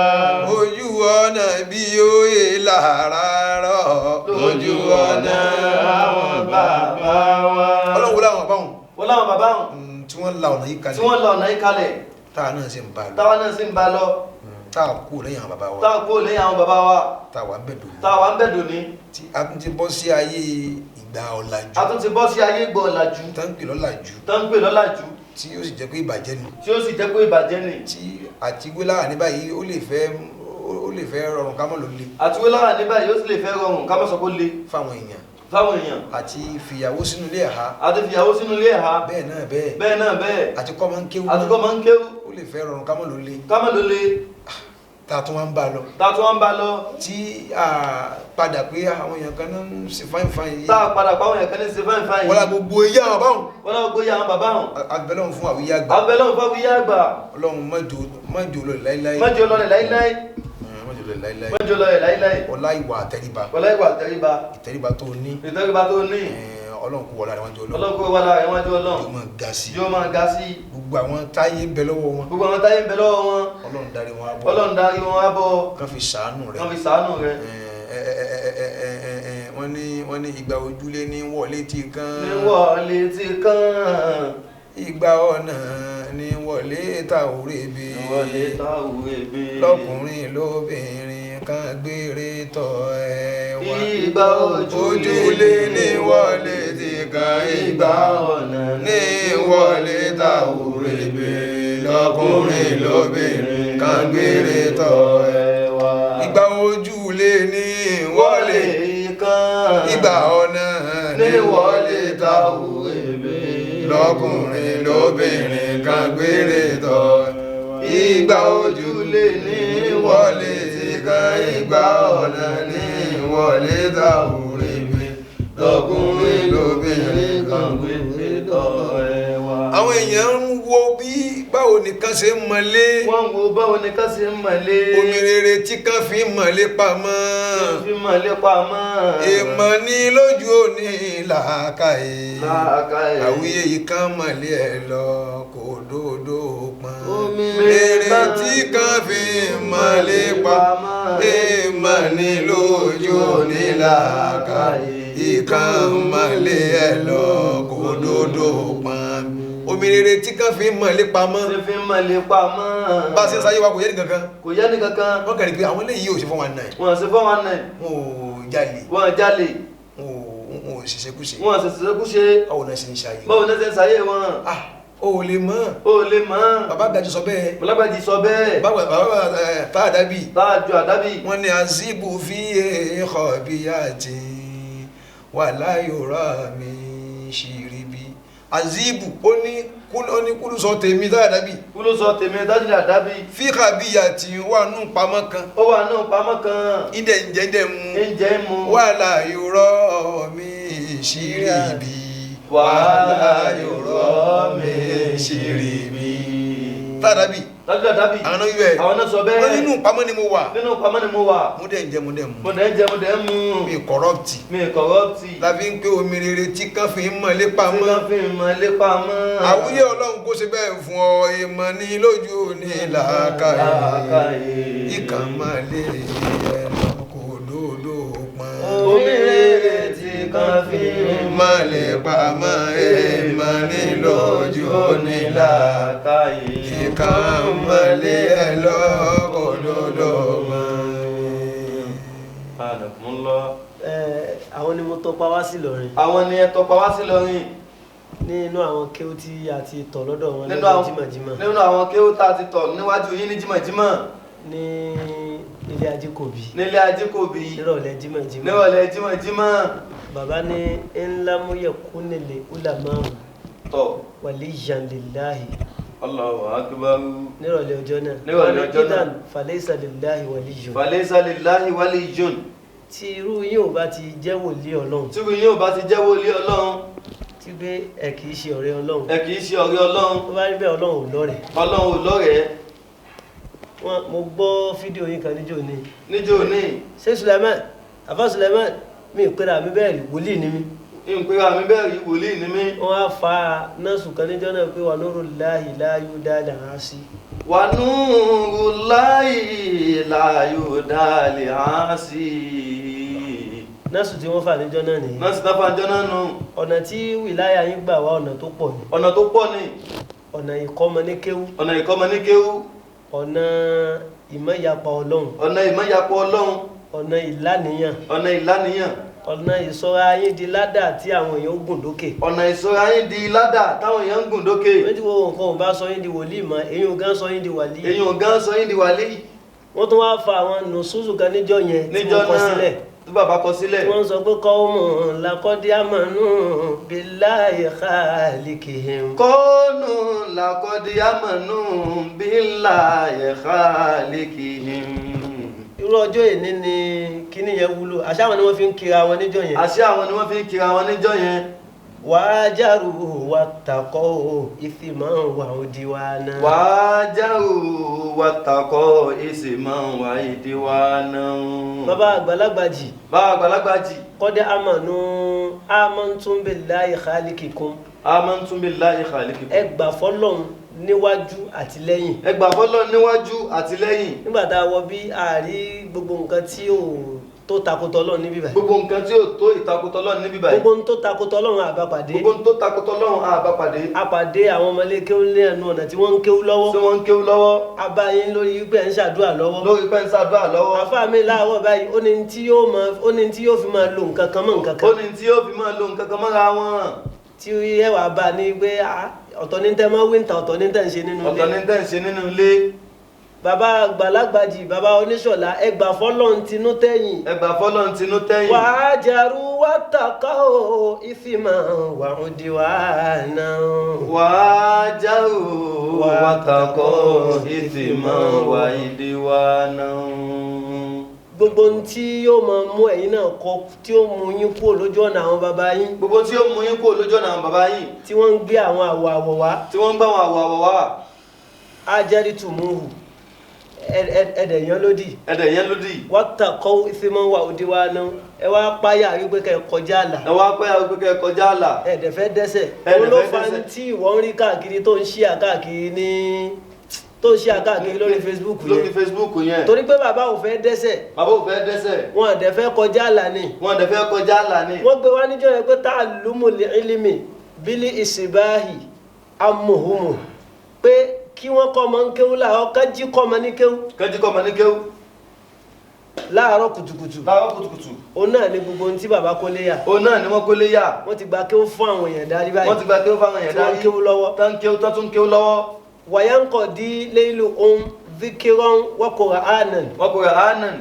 Ojú ọ̀nà bí òye làrárọ̀ lójú ọ̀nà àwọn bàbá wa. Ọlọ́run wo láwọn bàbá wọn. Wọ́n láwọn bàbá wọn. Tí wọ́n la ọ̀nà yìí kalẹ̀. Tí wọ́n la ọ̀nà yìí kalẹ̀. Táwa náà sì ń bá lọ. Táwa náà sì ń bá lọ. Táwa kú lẹ́yìn àwọn bàbá wa. Táwa kú lẹ́yìn àwọn bàbá wa. Táwa ń bẹ̀ dòní. Táwa ń bẹ̀ dòní. Tí a tún ti bọ́ sí ayé ìgbà ọ̀làjú. A tún ti bọ́ sí ayé ìgbà ọ̀làjú. Tá ń pè lọ́làjú. Tá ń pè lọ́làjú. Tí ó sì jẹ́ pé ìbàjẹ́ ni. Tí ó sì jẹ́ pé ìbàjẹ́ ni. Tí àti wé láwà ní báyìí ó lè fẹ́ rọrùn ká mọ̀ ló le. Àti wé láwà ní báyìí ó sì lè fẹ́ rọrùn ká mọ̀ sọ pé ó le. Fáwọn èèyàn. Fáwọn èèyàn. Àti fìyàwó sínú ilé ẹ̀ha. Àti fìyàwó sínú ilé ẹ̀ha. Bẹ́ẹ̀ náà bẹ́ẹ̀. Bẹ́ẹ̀ náà bẹ́ẹ̀. Àti kọ́ máa ń kéwú. Àti kọ́ máa ń kéwú. Ó lè fẹ́ rọrùn ká mọ̀ ló le. Ká mọ̀ ló le. Tá a tún wá ń bá lọ. Tá a tún wá ń bá lọ. Tí a padà pé àwọn èèyàn kan náà ń ṣe fáìn fáìn yìí. Tá a padà pé àwọn èèyàn kan ní ṣe fáìn fáìn yìí. Wọ́n la gbogbo eyín àwọn báwọn. Wọ́n la gbogbo eyín àwọn bàbá wọn. Abẹ́lọ́run fún àwíyá àgbà. Abẹ́lọ́run fún àwíyá àgbà. Ọlọ́run má jò lọlẹ̀ láíláí. Má jò lọlẹ̀ láíláí. Má jò lọlẹ̀ láíláí. Má jò lọlẹ̀ láíláí. Ọlá ìwà àtẹríba. Ọlá ìwà àtẹríba. Ìtẹríba tó ní. Ìtẹríba tó ní. Ọlọ́run kó wọlé àwọn jọ Ọlọ́run. Ọlọ́run kó wọlé àwọn jọ Ọlọ́run. Yóò máa ga sí. Yóò máa ga sí. Gbogbo àwọn táyé ń bẹ lọ́wọ́ wọn. Gbogbo àwọn táyé ń bẹ lọ́wọ́ wọn. Ọlọ́run darí wọn abọ́. Ọlọ́run darí wọn abọ́. Kàn fi ṣàánú rẹ. Kàn fi ṣàánú rẹ. Wọ́n ní ìgbà ojúlé ní wọlé ti kán. Ní wọlé ti kán. Ìgbà ọ̀nà ní wọlé tàwúrẹ́bẹ. Ní wọlé tàwúrẹ́bẹ. Lọ́kùnrin lóbìnrin kan gbére tọ̀ ẹ wá. Ìgbà ojúlé ní wọlé ti kán. Ìgbà ọ̀nà ní wọlé tàwúrẹ́bẹ. Lọ́kùnrin lóbìnrin kan gbére tọ̀ ẹ wá. Ìgbà ojúlé ní wọlé kán. Ìgbà ọ̀nà ní wọlé tàwúrẹ́bẹ. Lọ́kùnrin lóbìnrin kan gbére tọ̀. Ìgbà ojúlé ní wọlé ti kan. Ìgbà ọ̀nà ní wọlé tàwúrẹ́bẹ. Lọ́kùnrin lóbìnrin kan gbére tọ̀ ẹ wá. Àwọn èèyàn ń wo bí báwo nìkan ṣe ń mọlé. Wọ́n ń wo báwo nìkan ṣe ń mọlé. Omi rere tí kan fi ń mọlé pamọ́. Fi mọlé pamọ́. Èèmọ̀ ni lójú òní làákàyè. Làákàyè. Àwíyé yìí kan mọ̀lé ẹ̀ lọ kò dòdò pọ́n. Omi rere tí kan fi ń mọlé pamọ́. Èèmọ̀ ni lójú òní làákàyè. Ìkan mọ̀lé ẹ̀ lọ kò dòdò pọ́n. Omi rere tí kan fi ń mọ̀lé pamọ́. Tí fi ń mọ̀lé pamọ́. Bá a ṣe ń sáyé wa kò yẹ nìkankan. Kò yẹ nìkankan. Wọ́n kàn ní pé àwọn eléyìí ò ṣe 419. Wọ́n ṣe 419. Wọn ò jalè. Wọ́n jalè. Wọn ò ṣiṣẹ́kúṣe. Wọ́n ṣiṣẹ́kúṣe. Báwo náà ṣe ń ṣayé wọn? Báwo náà ṣe ń ṣayé wọn? Ah, o ò lè mọ̀. O ò lè mọ̀. Bàbá Gàjú sọ bẹ́ẹ̀. Bàbá Gàjú sọ bẹ́ẹ̀. Bàbá tá a dábì. Tá a ju àdábì. Wọ́n ní azibu fi ẹ̀kọ́ bí àti wà láyòrá mi ṣìrìbí. Azibu ó ní kúlù sọ tèmi táyà dábì. Kúlù sọ tèmi táyà dábì. Fíkà bíyà tí wà nù pamọ́ kan. Ó wà nù pamọ́ kan. Ìdẹ̀ ń jẹ́ ìdẹ̀ mu. Ń jẹ́ mu. Wàhálà yòrọ̀ mi ṣírí bí. Wàhálà yòrọ̀ mi ṣírí bí. Táyà dábì. Táyà dábì. Àwọn náà wíwẹ̀. Àwọn náà sọ bẹ́ẹ̀. Wọ́n nínú pamọ́ ni mo wà. Nínú pamọ́ ni mo wà. Mo dẹ̀ ń jẹ mo dẹ̀ mu. Mo dẹ̀ ń jẹ mo dẹ̀ ń mu. Mi corrupt. Mi corrupt. La fi ń pé omi rere tí kàn fi ń mọ̀ lépa mọ́. Tí kàn fi ń mọ̀ lépa mọ́. Àwúyẹ Ọlọ́run kó ṣe bẹ́ẹ̀ fún ọ, èèmọ̀ ní lójú ní làákàyè. Ìkàn máa lé ẹnu kò dòdò pọ́n. Omi rere tí kàn fi ń mọ̀ lépa mọ́, èèmọ̀ ní lójú ní làákàyè. Ìkàn máa lé ẹnu kò dòdò pọ́n. Àwọn ni mo tọpa wá sí Ìlọrin. Àwọn ni ẹ tọpa wá sí Ìlọrin. Nínú àwọn kéwú tí a ti tọ̀ lọ́dọ̀ wọn lọ́dọ̀ jímọ̀jímọ̀. Nínú àwọn kéwú tá a ti tọ̀ níwájú yín ní jímọ̀jímọ̀. Ní ilé Ajíkòbí. Nílé Ajíkòbí. Nírọ̀lẹ́ jímọ̀jímọ̀. Nírọ̀lẹ́ jímọ̀jímọ̀. Bàbá ní ńlámúyẹ̀kú nílé ulamaahu. Tọ̀. Waliyan lillahi. Allahu akbar. Nírọ̀lẹ́ ọjọ́ náà. Nírọ̀lẹ́ ọjọ́ náà. Idan falaysa lillahi waliyun. Falaysa lillahi waliyun. Tí irú yín ò bá ti jẹ́ wòlíì Ọlọ́run. Tí irú yín ò bá ti jẹ́ wòlíì Ọlọ́run. Tí pé ẹ kì í ṣe ọ̀rẹ́ Ọlọ́run. Ẹ kì í ṣe ọ̀rẹ́ Ọlọ́run. Ó bá rí bẹ́ẹ̀ Ọlọ́run ò lọ́rẹ̀ẹ́. Ọlọ́run ò lọ́rẹ̀ẹ́. Wọ́n mo gbọ́ fídíò yín kan níjó ní. Níjó ní. Ṣé Suleiman, àfá Suleiman, mi ì pera mi bẹ́ẹ̀ rí, wòlíì ni mí. Mi ì pera mi bẹ́ẹ̀ rí, wòlíì ni mí. Wọ́n á fa nọ́ọ̀sù kan níjọ́ náà pé wà nuru láhi la yuda li'asi. Wà nuru láhi la yuda li'asi. Nọ́ọ̀sù tí wọ́n fà níjọ́ náà nìyí. Nọ́ọ̀sù tó fà níjọ́ náà nù. Ọ̀nà tí wìláyà yín gbà wá ọ̀nà tó pọ̀ ni. Ọ̀nà tó pọ̀ ni. Ọ̀nà ìkọ́mọ ní kéwú. Ọ̀nà ìkọ́mọ ní kéwú. Ọ̀nà ìmọ̀yapa Ọlọ́run. Ọ̀nà ìmọ̀yapa Ọlọ́run. Ọ̀nà ìlànìyàn. Ọ̀nà ìlànìyàn. Ọ̀nà ìsọra yín di ládà tí àwọn èèyàn ń gùn lókè. Ọ̀nà ìsọra yín di ládà táwọn èèyàn ń gùn lókè. Wọ́n ti wo nǹkan ò bá sọ yín di wòlíì mọ́, èyí ò gán sọ yín di wàlíì. Èyí ò gán sọ yín di wàlíì. Wọ́n tún wá fa àwọn nùsùsù kan níjọ́ yẹn tí wọ́n kọ sílẹ̀. Tí bàbá kọ sílẹ̀. Tí wọ́n sọ pé qawmun laqad amanu billahi khaliqihim. Qawmun laqad amanu billahi khaliqihim. Irú ọjọ́ èní ni kíní yẹn wúlò, àṣé àwọn ni wọ́n fi ń kira wọn níjọ́ yẹn. Àṣé àwọn ni wọ́n fi ń kira wọn níjọ́ yẹn. Wàájàrú wàtàkọ́ ìfìmọ̀ wà òdiwà náà. Wàájàrú wàtàkọ́ ìfìmọ̀ wà òdiwà náà. Bàbá àgbàlagbà jì. Bàbá àgbàlagbà jì. Kọ́dé àmọ̀nù amantum billahi khaliqikum. Amantum billahi khaliqikum. Ẹ gbà fọ́lọ́run níwájú àti lẹ́yìn. Ẹ gbà fọ́lọ́run níwájú àti lẹ́yìn. Nígbà tá a wọ bí a rí gbogbo nǹkan tí ò tó takotọ Ọlọ́run níbí báyìí. Gbogbo nǹkan tí ò tó ìtakotọ Ọlọ́run níbí báyìí. Gbogbo ohun tó takotọ Ọlọ́run àbá pàdé. Gbogbo ohun tó takotọ Ọlọ́run àbá pàdé. A pàdé àwọn ọmọlé kéwú ní ẹnu ọ̀nà tí wọ́n ń kéwú lọ́wọ́. Tí wọ́n ń kéwú lọ́wọ́. A bá yín lórí pé ń ṣàdúrà lọ́wọ́. Lórí pé ń ṣàdúrà lọ́wọ́. Àfáà mi láàárọ̀ báyìí ó ní tí yóò fi máa lo nǹkan kan mọ́ nǹkan kan. Ó ní tí yóò fi máa lo nǹkan kan mọ́ra wọn. Tí ẹ wàá bá ní pé ọ̀tọ̀ ní tẹ́ máa wíńtà ọ̀tọ̀ ní tẹ́ ń ṣe nínú ilé. Ọ̀tọ̀ ní tẹ́ ń ṣe nínú ilé. Bàbá àgbàlagbàjì bàbá oníṣọ̀lá ẹ gbà fọ́lọ́run tinú tẹ̀yìn. Ẹ gbà fọ́lọ́run tinú tẹ̀yìn. Wàájàrú wàtàkọ́ ìfìmọ̀ wàhùndíwà náà. Wàájàrú wàtàkọ́ ìfìmọ̀ wàhùndíwà náà. Gbogbo ohun tí yóò máa mú ẹ̀yin náà kọ tí ó mú yín kúrò lójú ọ̀nà àwọn bàbá yín. Gbogbo tí ó mú yín kúrò lójú ọ̀nà àwọn bàbá yín. Tí wọ́n ń gbé àwọn àwọ̀ àwọ̀ wá. Tí wọ́n ń gbé àwọn àwọ̀ àwọ̀ wá. Ajẹ́rìí tùmùhù ẹ̀dẹ̀ yẹn lódì. Ẹ̀dẹ̀ yẹn lódì. Wàtàkọ́ ìfimọ́ wà òdi wa náà ẹ wá páyà wípé kẹ́ kọjá àlà. Ẹ wá páyà wípé kẹ́ kọjá àlà. Ẹ̀dẹ̀ fẹ́ dẹ́sẹ̀. Òun ló fa tí ìwọ ń rí káàkiri tó ń ṣíà káàkiri ní tó ń ṣíà káàkiri lórí Facebook yẹn. Lórí Facebook yẹn. Torí pé bàbá ò fẹ́ dẹ́sẹ̀. Bàbá ò fẹ́ dẹ́sẹ̀. Wọn àdẹ̀ fẹ́ kọjá àlà ni. Wọn àdẹ̀ fẹ́ kọjá àlà ni. Wọ́n gbé wá níjọ́ yẹn pé ta'allumul ilmi bílí ìsìbáhì amòhùnmò pé kí wọ́n kọ́ ọmọ ń kéwú láàárọ̀ ká jí kọ́ ọmọ ní kéwú. Ká jí kọ́ ọmọ ní kéwú. Láàárọ̀ kùtùkùtù. Láàárọ̀ kùtùkùtù. Òun náà ni gbogbo ohun tí bàbá kó léyà. Òun náà ni wọ́n kó léyà. Wọ́n ti gba kéwú fún àwọn èèyàn dárí báyìí. Wọ́n ti gba kéwú fún àwọn èèyàn dárí. Tí wọ́n kéwú lọ́wọ́. Tán kéwú tán tún kéwú lọ́wọ́. Wàyáǹkọ̀ dí léìlú ohun dhikiran wa Qur'anan. Wa Qur'anan.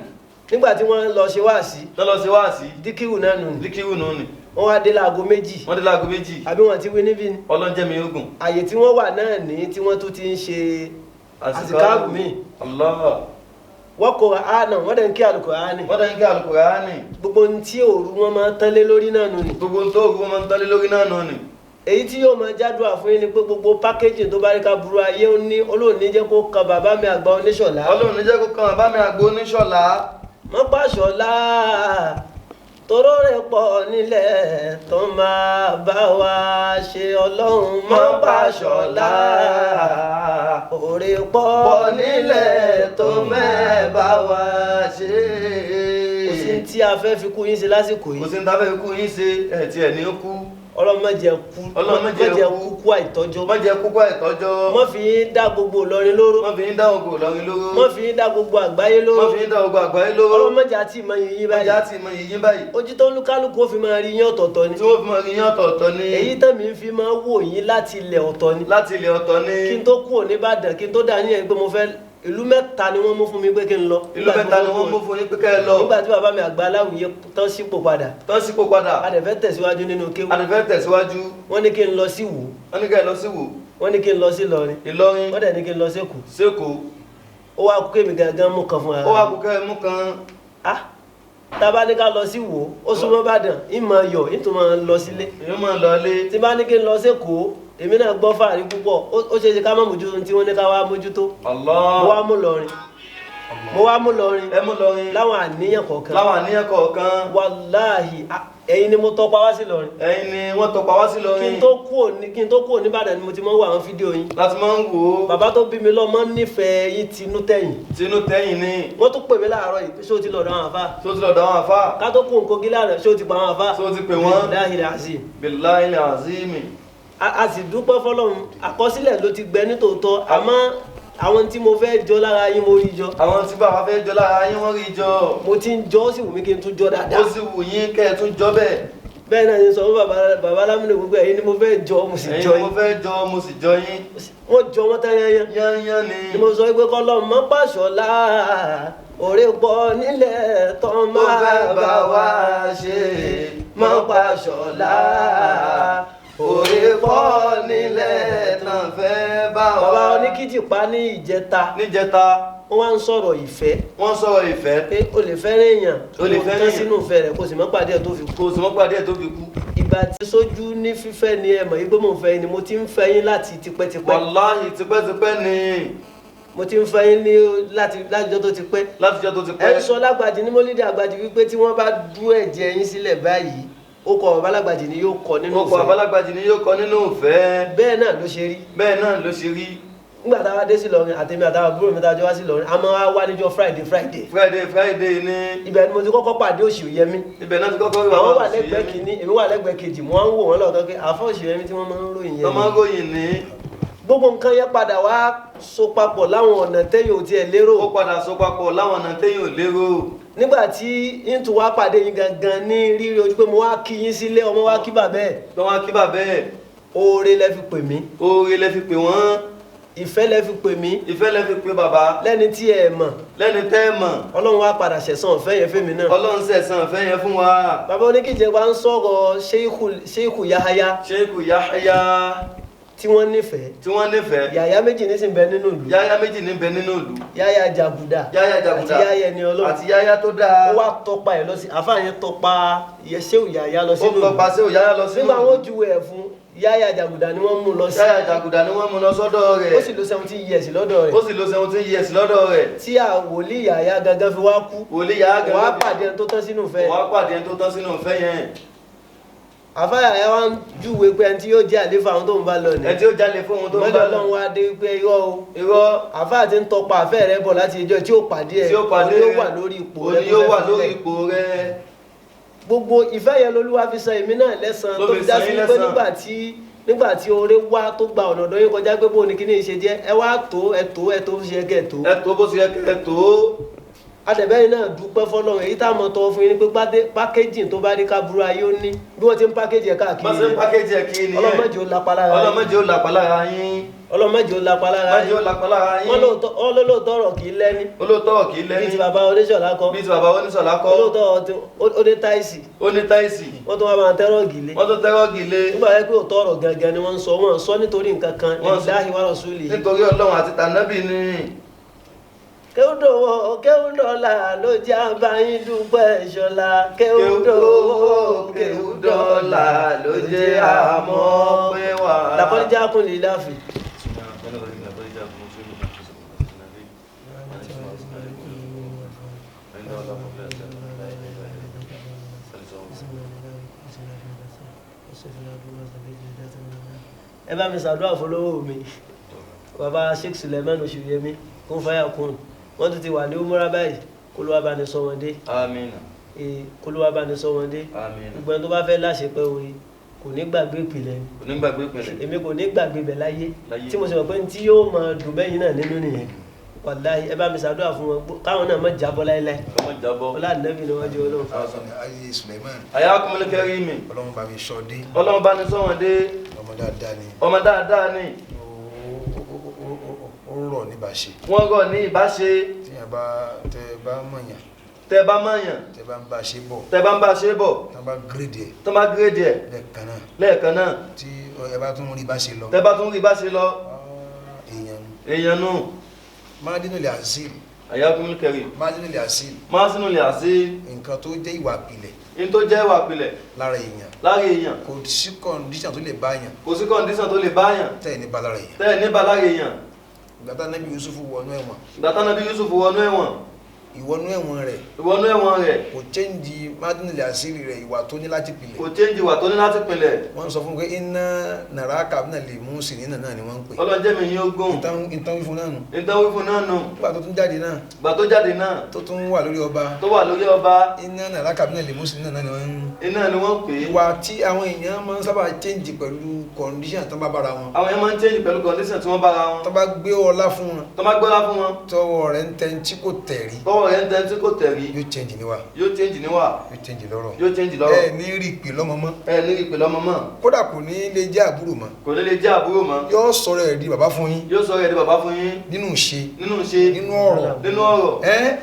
Nígbà tí wọ́n lọ ṣe wáàsí. Tán lọ ṣe wáàsí. Díkìrù náà nù. Díkìrù nù ni. Wọ́n wá dé láago 2. Wọ́n dé láago 2. Àbí wọ́n ti wí níbí ni. Ọlọ́njẹ́ mi ogun. Àyè tí wọ́n wà náà ní tí wọ́n tún ti ń ṣe àsìkáàrù míì. Allah. Wọ́n kọ àánà, wọ́n dẹ̀ ń kí Àlùkùránì. Wọ́n dẹ̀ ń kí Àlùkùránì. Gbogbo ohun tí òru wọn máa ń tán lé lórí náà nù ni. Gbogbo ohun tó òru wọn máa ń tán lé lórí náà nù ni. Èyí tí yóò máa jádùá fún yín ni pé gbogbo pákéjì tó bá rí ká burú ayé ó ní Ọlọ́run ní jẹ́ kó kan bàbá mi àgbà oníṣọ̀lá. Ọlọ́run ní jẹ́ kó kan bàbá mi àgbà oníṣọ̀lá. Mọ́ pàṣọlá toró rẹ̀ pọ̀ nílẹ̀ tó máa bá wa ṣe. Ọlọ́run mọ́ pàṣọlá òrè pọ̀ nílẹ̀ tó mẹ́ bá wa ṣe. Kò sí tí a fẹ́ fi kú yín ṣe lásìkò yìí. Kò sí tí a fẹ́ fi kú yín ṣe, ẹ̀ tí ẹ̀ ní kú. Ọlọ́run má jẹ́ kú, Ọlọ́run má jẹ́ kú àìtọ́jọ́. Má jẹ́ kú àìtọ́jọ́. Má fi yín dá gbogbo Ìlọrin lóró. Má fi yín dá gbogbo Ìlọrin lóró. Má fi yín dá gbogbo àgbáyé lóró. Má fi yín dá gbogbo àgbáyé lóró. Ọlọ́run má jẹ́ àti ìmọ̀ yìnyín báyìí. Má jẹ́ àti ìmọ̀ yìnyín báyìí. Ojú tó ń kálukú ó fi máa rí yín ọ̀tọ̀ọ̀tọ̀ ni. Tí wọ́n fi máa rí yín ọ̀tọ̀ọ̀tọ̀ ni. Èyí tẹ̀mí fi máa wò yín láti ilẹ̀ ọ̀tọ̀ ni. Láti ilẹ̀ ọ̀tọ̀ ni. Kí n tó kúrò n'Ìbàdàn, kí n tó dà ní ẹ̀ pé mo fẹ́ ìlú 3 ni wọ́n mú fún mi pé kí n lọ. Ìlú 3 ni wọ́n mú fún yín pé kẹ́ ẹ lọ. Nígbà tí bàbá mi àgbà aláwìyé tán sípò padà. Tán sípò padà. A dẹ̀ fẹ́ tẹ̀síwájú nínú kéwú. A dẹ̀ fẹ́ tẹ̀síwájú. Wọ́n ní kí n lọ sí Ìwó. Wọ́n ní kí ẹ lọ sí Ìwó. Wọ́n ní kí n lọ sí Ìlọrin. Ìlọrin. Wọ́n dẹ̀ ní kí n lọ sÉkòó. SÉkòó. Ó wá kú kémi gangan mú kan fún ara. Ó wá kú kẹ́ mú kan. Ah, tá bá ní ká lọ sí Ìwó, ó súnmọ́ Ìbàdàn, ìmọ̀ yọ̀, ìtún máa lọ sílé. Èmi máa lọ ilé. Tí bá ní kí n lọ sÉkòó, èmi náà gbọ́ fàárí púpọ̀, ó ṣeé ṣe ká má mójútó tí wọ́n ní ká wá mójútó. Allah. Mo wá mú Ìlọrin. Mo wá mú Ìlọrin. Ẹ mú Ìlọrin. Láwọn àníyàn kọ̀ọ̀kan. Láwọn àníyàn kọ̀ọ̀kan. Wàláhì, ẹ̀yin ni mo tọpa wá sí Ìlọrin. Ẹ̀yin ni wọ́n tọpa wá sí Ìlọrin. Kí n tó kúrò n'Ìbàdàn ni mo ti máa ń wo àwọn fídíò yín. Láti máa ń wò ó. Bàbá tó bí mi lọ́mọ nífẹ̀ẹ́ yín tinú tẹ̀yìn. Tinú tẹ̀yìn ni. Wọ́n tún pè mí láàárọ̀ yìí, ṣé o ti lọ́dọ̀ àwọn àfáà? Ṣé o ti lọ́dọ̀ àwọn àfáà? Ká tó kú nǹkan gíláàrẹ̀, ṣé o ti pa àwọn àfáà? Ṣé o ti pè wọ́n? Billahi al-azim. Billahi al-azim. A sì dúpẹ́ f'Ọlọ́run, àkọsílẹ̀ ló ti gbẹ nítòótọ́, àmọ́ àwọn tí mo fẹ́ jọ lára yín mo rí jọ. Àwọn tí bàbá fẹ́ jọ lára yín wọ́n rí jọ. Mo ti ń jọ, ó sì wù mí kí n tún jọ dáadáa. Ó sì wù yín kẹ́ ẹ tún jọ bẹ́ẹ̀. Bẹ́ẹ̀ náà ni sọ fún bàbá Lámìnì gbogbo ẹ̀yin ni mo fẹ́ jọ, mo sì jọ yín. Ẹ̀yin ni mo fẹ́ jọ, mo sì jọ yín. Wọ́n jọ wọ́n tán yányán. Yányán ni. Ni mo sọ pé k'Ọlọ́run má pàṣọlá òrè pọ̀ nílẹ̀ tán máa bá wa ṣe. Má pàṣọlá òrè pọ̀ nílẹ̀ tán fẹ́ bá wa. Bàbá oníkìjìpá ní ìjẹta. Níjẹta. Wọ́n wá ń sọ̀rọ̀ ìfẹ́. Wọ́n sọ̀rọ̀ ìfẹ́. Pé o lè fẹ́ràn èèyàn. O lè fẹ́ràn èèyàn. Tán sínú ìfẹ́ rẹ̀ kò sì mọ́ pàdé ẹ̀ tó fi kú. Kò sì mọ́ pàdé ẹ̀ tó fi kú. Ìgbà tí sójú ní fífẹ́ ni ẹ mọ̀ yí pé mò ń fẹ́ yín ni mo ti ń fẹ́ yín láti tipẹ́tipẹ́. Wàláhì tipẹ́tipẹ́ ni. Mo ti ń fẹ́ yín ní látijọ́ tó ti pẹ́. Látijọ́ tó ti pẹ́. Ẹ ń sọ lágbàjì ní mólídìí àgbàjì wípé tí wọ́n bá dú ẹ̀jẹ̀ yín sílẹ̀ báyìí, ó kọ bàbá lágbàjì ni yóò kọ nínú ìfẹ́. Ó kọ bàbá lágbàjì ni yóò kọ nínú ìfẹ́. Bẹ́ẹ̀ náà ló ṣe rí. Bẹ́ẹ̀ náà ló ṣe rí. Nígbà táwa dé sí Ìlọrin, àtèmi àtàwọn àbúrò mi tájọ wá sí Ìlọrin, a máa wá níjọ́ Friday Friday. Friday Friday ni. Ibẹ̀ ni mo ti kọ́kọ́ pàdé Òṣìyẹmí. Ibẹ̀ náà ti kọ́kọ́ rí bàbá Àwọn wà lẹ́gbẹ̀ẹ́ kìíní, èmi wà lẹ́gbẹ̀ẹ́ kejì, mo wá ń wò wọ́n lọ́ọ̀kan pé àfọ́ Òṣìyẹmí tí wọ́n máa ń ròyìn yẹn. Wọ́n máa ń ròyìn ní. Gbogbo nǹkan yẹn padà wá so papọ̀ láwọn ọ̀nà téèyàn ò tiẹ̀ lérò. Ó padà so papọ̀ láwọn ọ̀nà téèyàn ò lérò. Nígbà tí n tún wá pàdé yín gangan ní rírí ojú pé mo wá kí yín sílé, ọmọ wá kí bàbá ẹ̀. Lọ́ wá kí bàbá ẹ̀. Oore lẹ fi pè mí. Oore lẹ fi pè wọ́n. Ìfẹ́ lẹ fi pè mí. Ìfẹ́ lẹ fi pè bàbá. Lẹ́ni tí ẹ mọ̀. Lẹ́ni tẹ́ ẹ mọ̀. Ọlọ́run wá padà ṣẹ̀san ọ̀fẹ́ yẹn fẹ́mi náà. Ọlọ́run ṣẹ̀san ọ̀fẹ́ yẹn fún wa. Bàbá oníkìjẹ wa ń sọ̀rọ̀ Sheikhu Yahaya. Sheikhu Yahaya. Tí wọ́n nífẹ̀ẹ́. Tí wọ́n nífẹ̀ẹ́. Yàyà méjì ní sì ń bẹ nínú ìlú. Yàyà méjì ní bẹ nínú ìlú. Yàyà Jàgùdà. Yàyà Jàgùdà. Àti Yàyà ẹni Ọlọ́run. Àti Yàyà tó dáa. Ó wá tọpa ẹ̀ lọ sí àfáà yẹn tọpa Sheikhu Yahaya lọ sínú ìlú. Ó tọpa Sheikhu Yahaya lọ sínú ìlú. Nígbà wọn ju ẹ̀ fún Yàyà Jàgùdà ni wọ́n mú lọ sí. Yàyà Jàgùdà ni wọ́n mú lọ sọ́dọ̀ rẹ̀. Ó sì lò 17 years lọ́dọ̀ rẹ̀. Ó sì lò 17 years lọ́dọ̀ rẹ̀. Tí wòlíì Yàyà gangan fi wá kú. Wòlíì Yàyà gangan. Wàá pàdé ẹni tó tán sínú ìfẹ́. Wàá pàdé ẹni tó tán sínú ìfẹ́ yẹn. Àfáà Yàyà wá ń júwe pé ẹni tí yóò jẹ́ àléfà àwọn tó ń bá lọ ni. Ẹni tí ó jalè fún ohun tó ń bá lọ. Mọ́lẹ̀ Ọlọ́run wá dé pé irọ́ o. Irọ́. Àfáà ti ń tọpa àfẹ́ rẹ bọ̀ láti ìjọ tí ó pàdé ẹ̀. Tí ó pàdé Òní rẹ̀. yóò wà lórí ipò rẹ. Òní yóò wà lórí ipò rẹ. Gbogbo ìfẹ́ yẹn lolúwa fi san èmi náà lẹ́san tó fi já sí pé nígbà tí oore wá tó gba ọ̀nà ọ̀dọ̀ yín kọjá pé bó ni kíní ṣe jẹ́ ẹ wá tó ẹ tó ẹ tó ṣe kẹ́ ẹ tó. Ẹ tó bó ṣe yẹ kẹ́ ẹ tó. Adẹ̀bẹ́yìn náà dúpẹ́ fọlọ́run èyí tá a mọ̀ tọwọ́ fún yín ni pé pákéjì tó bá rí kábúrú ayé ó ní bí wọ́n ti ń pákéjì ẹ̀ káàkiri Bá ṣe ń pákéjì ẹ̀ kiri nìyẹn. ọlọ́mọdé ó lapa lára yín. Ọlọ́mọdé ó lapa lára yín. Ọlọ́mọdé ó lapa lára Ọlọ́mọdé yín. ó lapa lára yín. Wọ́n lóòótọ́ ọ̀rọ̀ kì í lẹ́ni. Olóòótọ́ ọ̀rọ̀ kì í lẹ́ni. Bíi ti bàbá Oníṣọ̀lá kọ́. Bíi ti bàbá Oníṣọ̀lá kọ́. Olóòótọ́ ọ̀rọ̀ ó ní táìsì. Ó ní táìsì. Wọ́n tún wá máa tẹ́rọ̀gì lé. Wọ́n tún tẹ́rọ̀gì lé. Nígbà yẹn pé òótọ́ ọ̀rọ̀ gangan ni wọ́n ń sọ, wọ́n ń sọ nítorí nǹkan kan, lillahi wa rasulihi. Nítorí Ọlọ́run àti tànábì ni. Kéwúdòwò kéwúdọ̀là ló jẹ́ àbáyín dúpẹ́ ìṣọ̀lá. Kéwúdòwò kéwúdọ̀là ló jẹ́ àmọ́ pé wà. Làkọ́líjà kún lè láàfin. Ẹ bá mi ṣàdúrà fọlọ́wọ́ mi, bàbá Sheikh Suleiman Oṣùyẹmí kún fáyà kún, wọ́n tún ti wà ní umura báyìí, kó ló wá bá ní sọ wọn dé. Àmín. Kó ló wá bá ní sọ wọn dé. Àmín. Gbogbo ẹni tó bá fẹ́ láṣepẹ́ orin kò ní gbàgbé ìpìlẹ̀ ni. Kò ní gbàgbé ìpìlẹ̀. Èmi kò ní gbàgbé ibẹ̀ láyé, tí mo sì mọ̀ pé tí yóò máa dùn bẹ́yìn náà nínú nìyẹn. Wàláhì ẹ bá mi ṣàdúrà fún wọn káwọn náà má jábọ́ láéláé. Má jábọ́. Ọlá ànábì ni wọ́n jẹ́ Ọlọ́run. Ayé Suleiman. Ayakumul Karimi. Ọlọ́run bá mi sọ dé. Ọlọ́run bá mi sọ wọn dé. Ọmọ dáadáa ni. Ọmọ dáadáa ni. Ó rọ̀ níbàṣe. Wọ́n rọ̀ ní ìbáṣe. Tí yẹn bá tẹ bá mọ̀yàn. Tẹ bá mọ̀yàn. Tẹ bá ń bá ṣe bọ̀. Tẹ bá ń bá ṣe bọ̀. Tọ́ bá gírèdì ẹ̀. Tọ́ bá gírèdì ẹ̀. Lẹ́ẹ̀kan náà. Lẹ́ẹ̀kan náà. Tí ẹ bá tún rí bá ṣe lọ. Tẹ bá tún rí bá ṣe lọ. Èèyàn nù. Èèyàn nù. Mádínú lè azil. Ayakumul Karim. Mádínú lè azil. Mádínú lè azil. Nǹkan tó jẹ́ ìwà ìpìlẹ̀. In tó jẹ́ ìwà ìpìlẹ̀. Lára èèyàn. Lára èèyàn. Kò sí kọ̀ǹdíṣàn tó lè bá yàn. Kò sí kọ̀ǹdíṣàn tó lè bá yàn. Tẹ́ ẹ̀ ní bá lára èèyàn. Tẹ́ ẹ̀ ní bá lára èèyàn. Ìgbà tá Nábì Yusuf wọnú ẹ̀wọ̀n. Ìgbà tá Nábì Yusuf wọnú ẹ̀wọ̀n. Ìwọnú ẹ̀wọ̀n rẹ̀. Ìwọnú ẹ̀wọ̀n rẹ̀. Kò chẹ́ǹjì Mádínú lè azil rẹ̀ ìwà tó ní láti pìlẹ̀. Kò chẹ́ǹjì ìwà tó ní láti pìlẹ̀. Wọ́n sọ fún pé iná nàrà kàbínà lè mú sí nínà náà ni wọ́n ń pè. Ọlọ́run jẹ́ mi yín ogún. Ìtàn wí fún náà nù. Ìtàn wí fún náà nù. Nígbà tó tún jáde náà. Ìgbà tó jáde náà. Tó tún wà lórí ọba. Tó wà lórí ọba. Iná nàrà kàbínà lè mú sí nínà náà ni wọ́n ń. Iná ni wọ́n pè é. Ìwà tí àwọn èèyàn máa ń sábà chẹ́ǹjì pẹ̀lú kọ̀ǹdíṣàn tó bá bára wọn. Àwọn èèyàn máa ń chẹ́ǹjì pẹ̀lú kọ̀ǹdíṣàn tí wọ́n bára wọn. Tó bá gbé ọlá fún wọn. Tó bá gbọ́lá fún wọn. Tọwọ́ rẹ̀ ń tẹ́ tí kò tẹ̀rí. Tọwọ́ rẹ̀ ń tẹ́ tí kò tẹ̀rí. Yóò chẹ́ǹjì níwà. Yóò chẹ́ǹjì níwà. Yóò chẹ́ǹjì lọ́rọ̀. Yóò chẹ́ǹjì lọ́rọ̀. Ẹ ní rí ìpè lọ́mọ mọ́. Ẹ ní rí ìpè lọ́mọ mọ́. Kódà kò ní lè jẹ́ àbúrò mọ́. Kò ní lè jẹ́ àbúrò mọ́. Yóò sọ̀rọ̀ ẹ̀ di bàbá fún yín. Yóò sọ̀rọ̀ ẹ̀ di bàbá fún yín. Nínú ìṣe. Nínú ìṣe. Nínú ọ̀rọ̀. Nínú ọ̀rọ̀. Ẹ́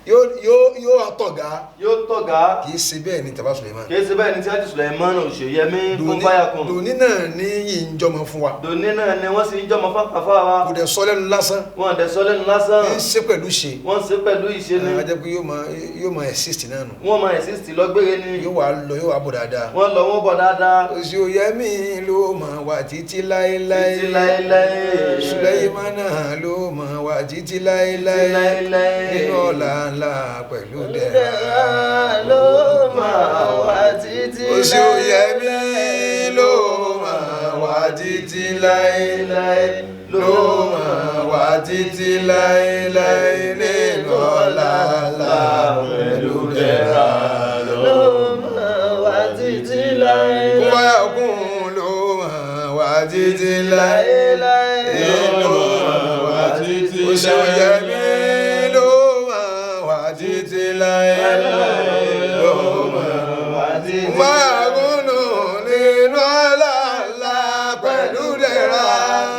yóò tọ̀gá. Yóò tọ̀gá. Kì í ṣe bẹ́ẹ̀ ni tàbá Suleiman. Kì í ṣe bẹ́ẹ̀ ni tí Hájì Suleiman Òṣèyẹmí kún fáyà kún. Dòní náà ní yìí ń jọmọ fún wa. Dòní náà ni wọ́n sì ń jọmọ fáfáfá wa. Kò dẹ̀ sọ lẹ́nu lásán. Wọ́n dẹ̀ sọ lẹ́nu lásán. Ń ṣe pẹ̀lú ṣe. Wọ́n ṣe pẹ̀lú ìṣe ni. A jẹ́ pé yóò máa exist náà nù. Wọ́n máa exist lọ́gbére ni. Yóò wá lọ yóò wá bọ̀ dáadáa. Wọ́n lọ wọ́n bọ̀ dáadáa. Òṣèyẹmí ló máa wà títí láéláé. Títí láéláé. Suleimana ló máa wà títí láéláé. Nínú ọ̀la ńlá pẹ̀lú dẹ̀ra ló máa wà títí láéláé. Òṣèyẹmí ló máa wà títí láéláé. Ló máa wà títí láéláé nínú ọ̀la ńlá pẹ̀lú dẹ̀ra ló máa wà títí láéláé. Kúnbáyà kún ló máa wà títí láéláé. Ló máa wà títí láéláé. Òṣèyẹmí ló máa wà títí láéláé. Ló máa wà títí láéláé. Kúnbáyà kún nínú ọ̀la ńlá pẹ̀lú dẹ̀ra.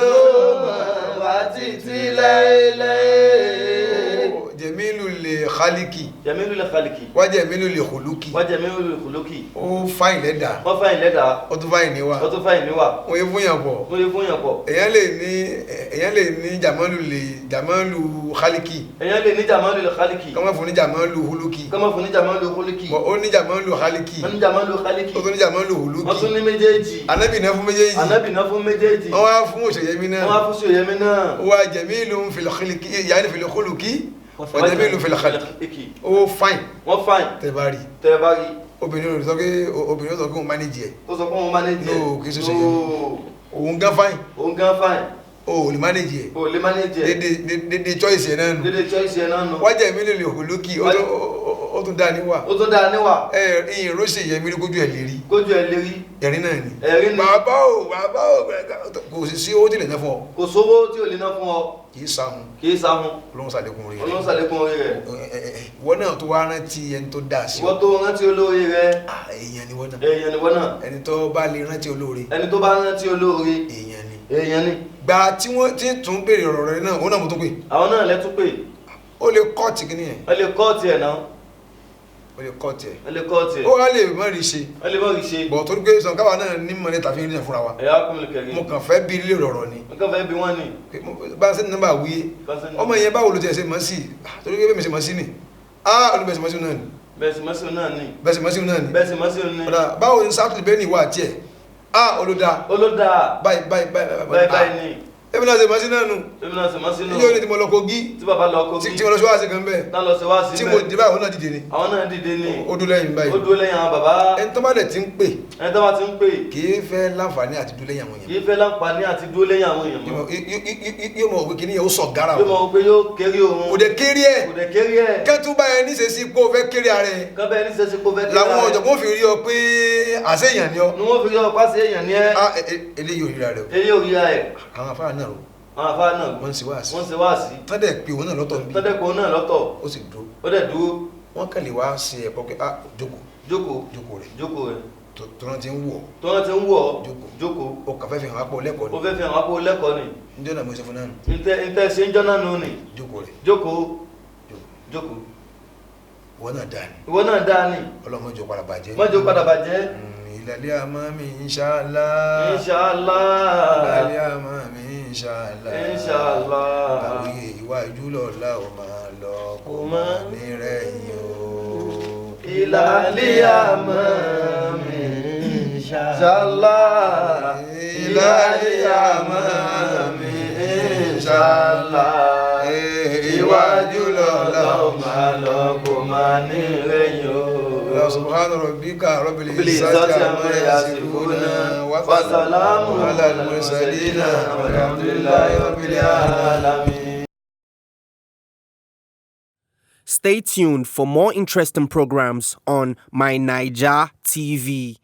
Ló máa wà títí láéláé. Jẹ̀mílù lè kálíkì. Jẹ̀mílù lè kálíkì. Wá jẹ̀mílù lè hùlùkì. Wá jẹ̀mílù lè hùlùkì. Ó fáyìn lẹ́dà. Ó fáyìn lẹ́dà. Ó tún fáyìn níwà. Ó tún fáyìn níwà. Wọ́n yé fún yàn pọ̀. Wọ́n yé fún yàn pọ̀. Èèyàn lè ní jàmọ́lù lè jàmọ́lù kálíkì. Èèyàn lè ní jàmọ́lù lè kálíkì. Kọ́mọ́ fún ní jàmọ́lù hùlùkì. Kọ́mọ́ fún ní jàmọ́lù hùlùkì. Ó ní jàmọ́lù kálíkì. Ó ní jàmọ́lù kálíkì. Ó tún ní jàmọ́lù hùlùkì. Wọ́n tún ní méjèèjì. Ànábì náà fún méjèèjì. Ànábì náà fún méjèèjì. Wọ́n wá fún Òṣèyẹmí náà. Wọ́n wá fún Òṣèyẹmí náà. Ó wá jẹ̀mílù fil khilqi yàní fil khuluqi. Wàjẹ̀mílù fil khalqi. Ó fáìn. Wọ́n fáìn. Tẹ́ bá rí. Tẹ́ bá rí. Obìnrin ò sọ pé obìnrin ò sọ pé òun mánéjì ẹ̀. Ó sọ pé òun mánéjì ẹ̀. No, kì í ṣe ṣe. Òun gan fáìn. Òun gan fáìn. O ò lè mánéjì ẹ̀. O ò lè mánéjì ẹ̀. Dédé choice ẹ̀ náà nù. Dédé choice ẹ̀ náà nù. Wàjẹ̀mílù lè hùlùkì. Ó tún dá níwà. Ó tún dáa níwà. Ẹ ìyìn rọ́ṣẹ̀ yẹn mi rí kójú ẹ̀ lérí. Kójú ẹ̀ lérí. Ẹ̀rín náà ni. Ẹ̀rín ni. Bàbá o, bàbá o, kò sì sí owó tí lè ná fún ọ. Kò sówó tí ò lè ná fún ọ. Kì í sahun. Kì í sahun. Ọlọ́run ṣàlékún orí rẹ̀. Ọlọ́run ṣàlékún orí rẹ̀. Ìwọ náà tó wá rántí ẹni tó dáa sí Ìwọ ọ. tó rántí olóore rẹ. Ah, èèyàn ni wọ́n náà. Èèyàn ni wọ́n náà. Ẹni tó bá lè rántí olóore. Ẹni tó bá rántí olóore. Èèyàn ni. Èèyàn ni. Gba tí wọ́n ti tún béèrè ọ̀rọ̀ rẹ náà, òun náà mo tún pè. Àwọn náà lẹ́tún pè. Ó lè kọ́ọ̀tì kí nìyẹn. Wọ́n lè kọ́ọ̀tì ẹ̀ náà. Ó lè kọ́ọ̀tì ẹ̀. Wọ́n lè kọ́ọ̀tì ẹ̀. Ó wá lè má rí ṣe. Wọ́n lè má rí ṣe. Bọ̀ torí pé sọ káwa náà ní mọ̀lẹ́ tàbí rí náà fúnra wa. Ẹ̀yà kúnlẹ̀ kẹ̀kẹ́. Mo kàn fẹ́ bí ilé ọ̀rọ̀ ni. Mo kàn fẹ́ bí wọ́n ni. Bá a ṣe ní nọ́mbà wíyé. Ọmọ yẹn báwo ló ti ẹ̀ ṣe mọ̀ sí? Torí pé bẹ́ẹ̀ mi ṣe mọ̀ sí ni. Ah, olùbẹ̀sẹ̀ mọ̀ sí náà ni. Bẹ́ẹ̀ sì mọ̀ sí náà ni. Bẹ́ẹ̀ sì mọ̀ sí náà ni. Bẹ́ẹ̀ sì mọ̀ sí ni. Ọ̀dà báwo ni sátúlì bẹ́ẹ̀ ni ìwà àti ẹ̀? Ah, olùdá. Olódà. Báyìí báyìí báyìí báyìí báyìí ni. Èmi náà ṣe mọ̀ sí náà nù. Èmi náà ṣe mọ̀ sí nù. Ilé oní tí mo lọ Kogi. Tí bàbá lọ Kogi. Tí mo lọ sí wáàsí kan bẹ́ẹ̀. Tá lọ sí wáàsí bẹ́ẹ̀. Tí mo dé báyìí, àwọn náà dìde ni. Àwọn náà dìde ni. Ó dúró lẹ́yìn báyìí. Ó dúró lẹ́yìn àwọn bàbá. Ẹni tó bá dẹ̀ ti ń pè. Ẹni tó bá ti ń pè. Kì í fẹ́ láǹfààní àti dúró lẹ́yìn àwọn èèyàn. Kì í fẹ́ láǹfààní àti dúró lẹ́yìn àwọn èèyàn mọ́. Yóò mọ̀ pé kìíní yẹn ó sọ̀ gára o. Yóò mọ̀ pé yóò kéré òun. Kò dẹ̀ kéré ẹ̀. Kò dẹ̀ kéré ẹ̀. Kẹ́tù bá ẹ níṣe sí pé o fẹ́ kéré ara ẹ̀. Kẹ́ bá ẹ níṣe sí pé o fẹ́ kéré ara ẹ̀. Làwọn ọ̀jọ̀gbọ́n fi rí ọ pé àṣeyàn ni ọ. Ni wọ́n fi rí ọ pé àṣeyàn ni ẹ́. Ah, eléyìí ò ríra rẹ o. Eléyìí ò ríra ẹ̀. Àwọn afárá náà rò. Àwọn afárá náà wọ́n ń ṣe wáàsí. Wọ́n ń ṣe wáàsí. Tọ́dẹ̀ pé òun náà lọ́tọ̀ níbí. Tọ́dẹ̀ pé òun náà lọ́tọ̀. Ó sì dúró. Ó dẹ̀ dúró. Wọ́n kàn lè wá ṣe ẹ̀kọ́ pé ah, jókòó. Jókòó. Jókòó rẹ̀. Jókòó rẹ̀. Tọ́nà ti ń wọ̀. Tọ́nà ti ń wọ̀. Jókòó. Jókòó. O kàn fẹ́ fi hàn ápò lẹ́kọ̀ọ́ ni. O fẹ́ fi hàn ápò lẹ́kọ̀ọ́ ni. Njọ́ náà mo ṣe fún náà nù. Ntẹ́ ṣe ń jọ́ náà nù ni. Jókòó rẹ̀. Jókòó. Jókòó. Ìwọ náà dáa ni. Ìwọ náà dáa ni. Ọlọ́run má jẹ́ ó padà bàjẹ́. Má jẹ́ ó padà bàjẹ́. Ìlàlẹ́ àmọ́ mi inshallah. Inshallah. Ìlàlẹ́ àmọ́ mi inshallah. Inshallah. Àwòye ìwájú lọ́la ò máa lọ kó máa ní rẹ̀yìn o. Ìlàlẹ́ àmọ́ mi inshallah. Ìlàlẹ́ àmọ́ mi inshallah. Ìwájú lọ́la ò máa lọ kó máa ní rẹ̀yìn o. سبحان ربك رب العزة عما يصفون وسلام على المرسلين والحمد لله رب العالمين. Stay tuned for more interesting programs on My Naija TV.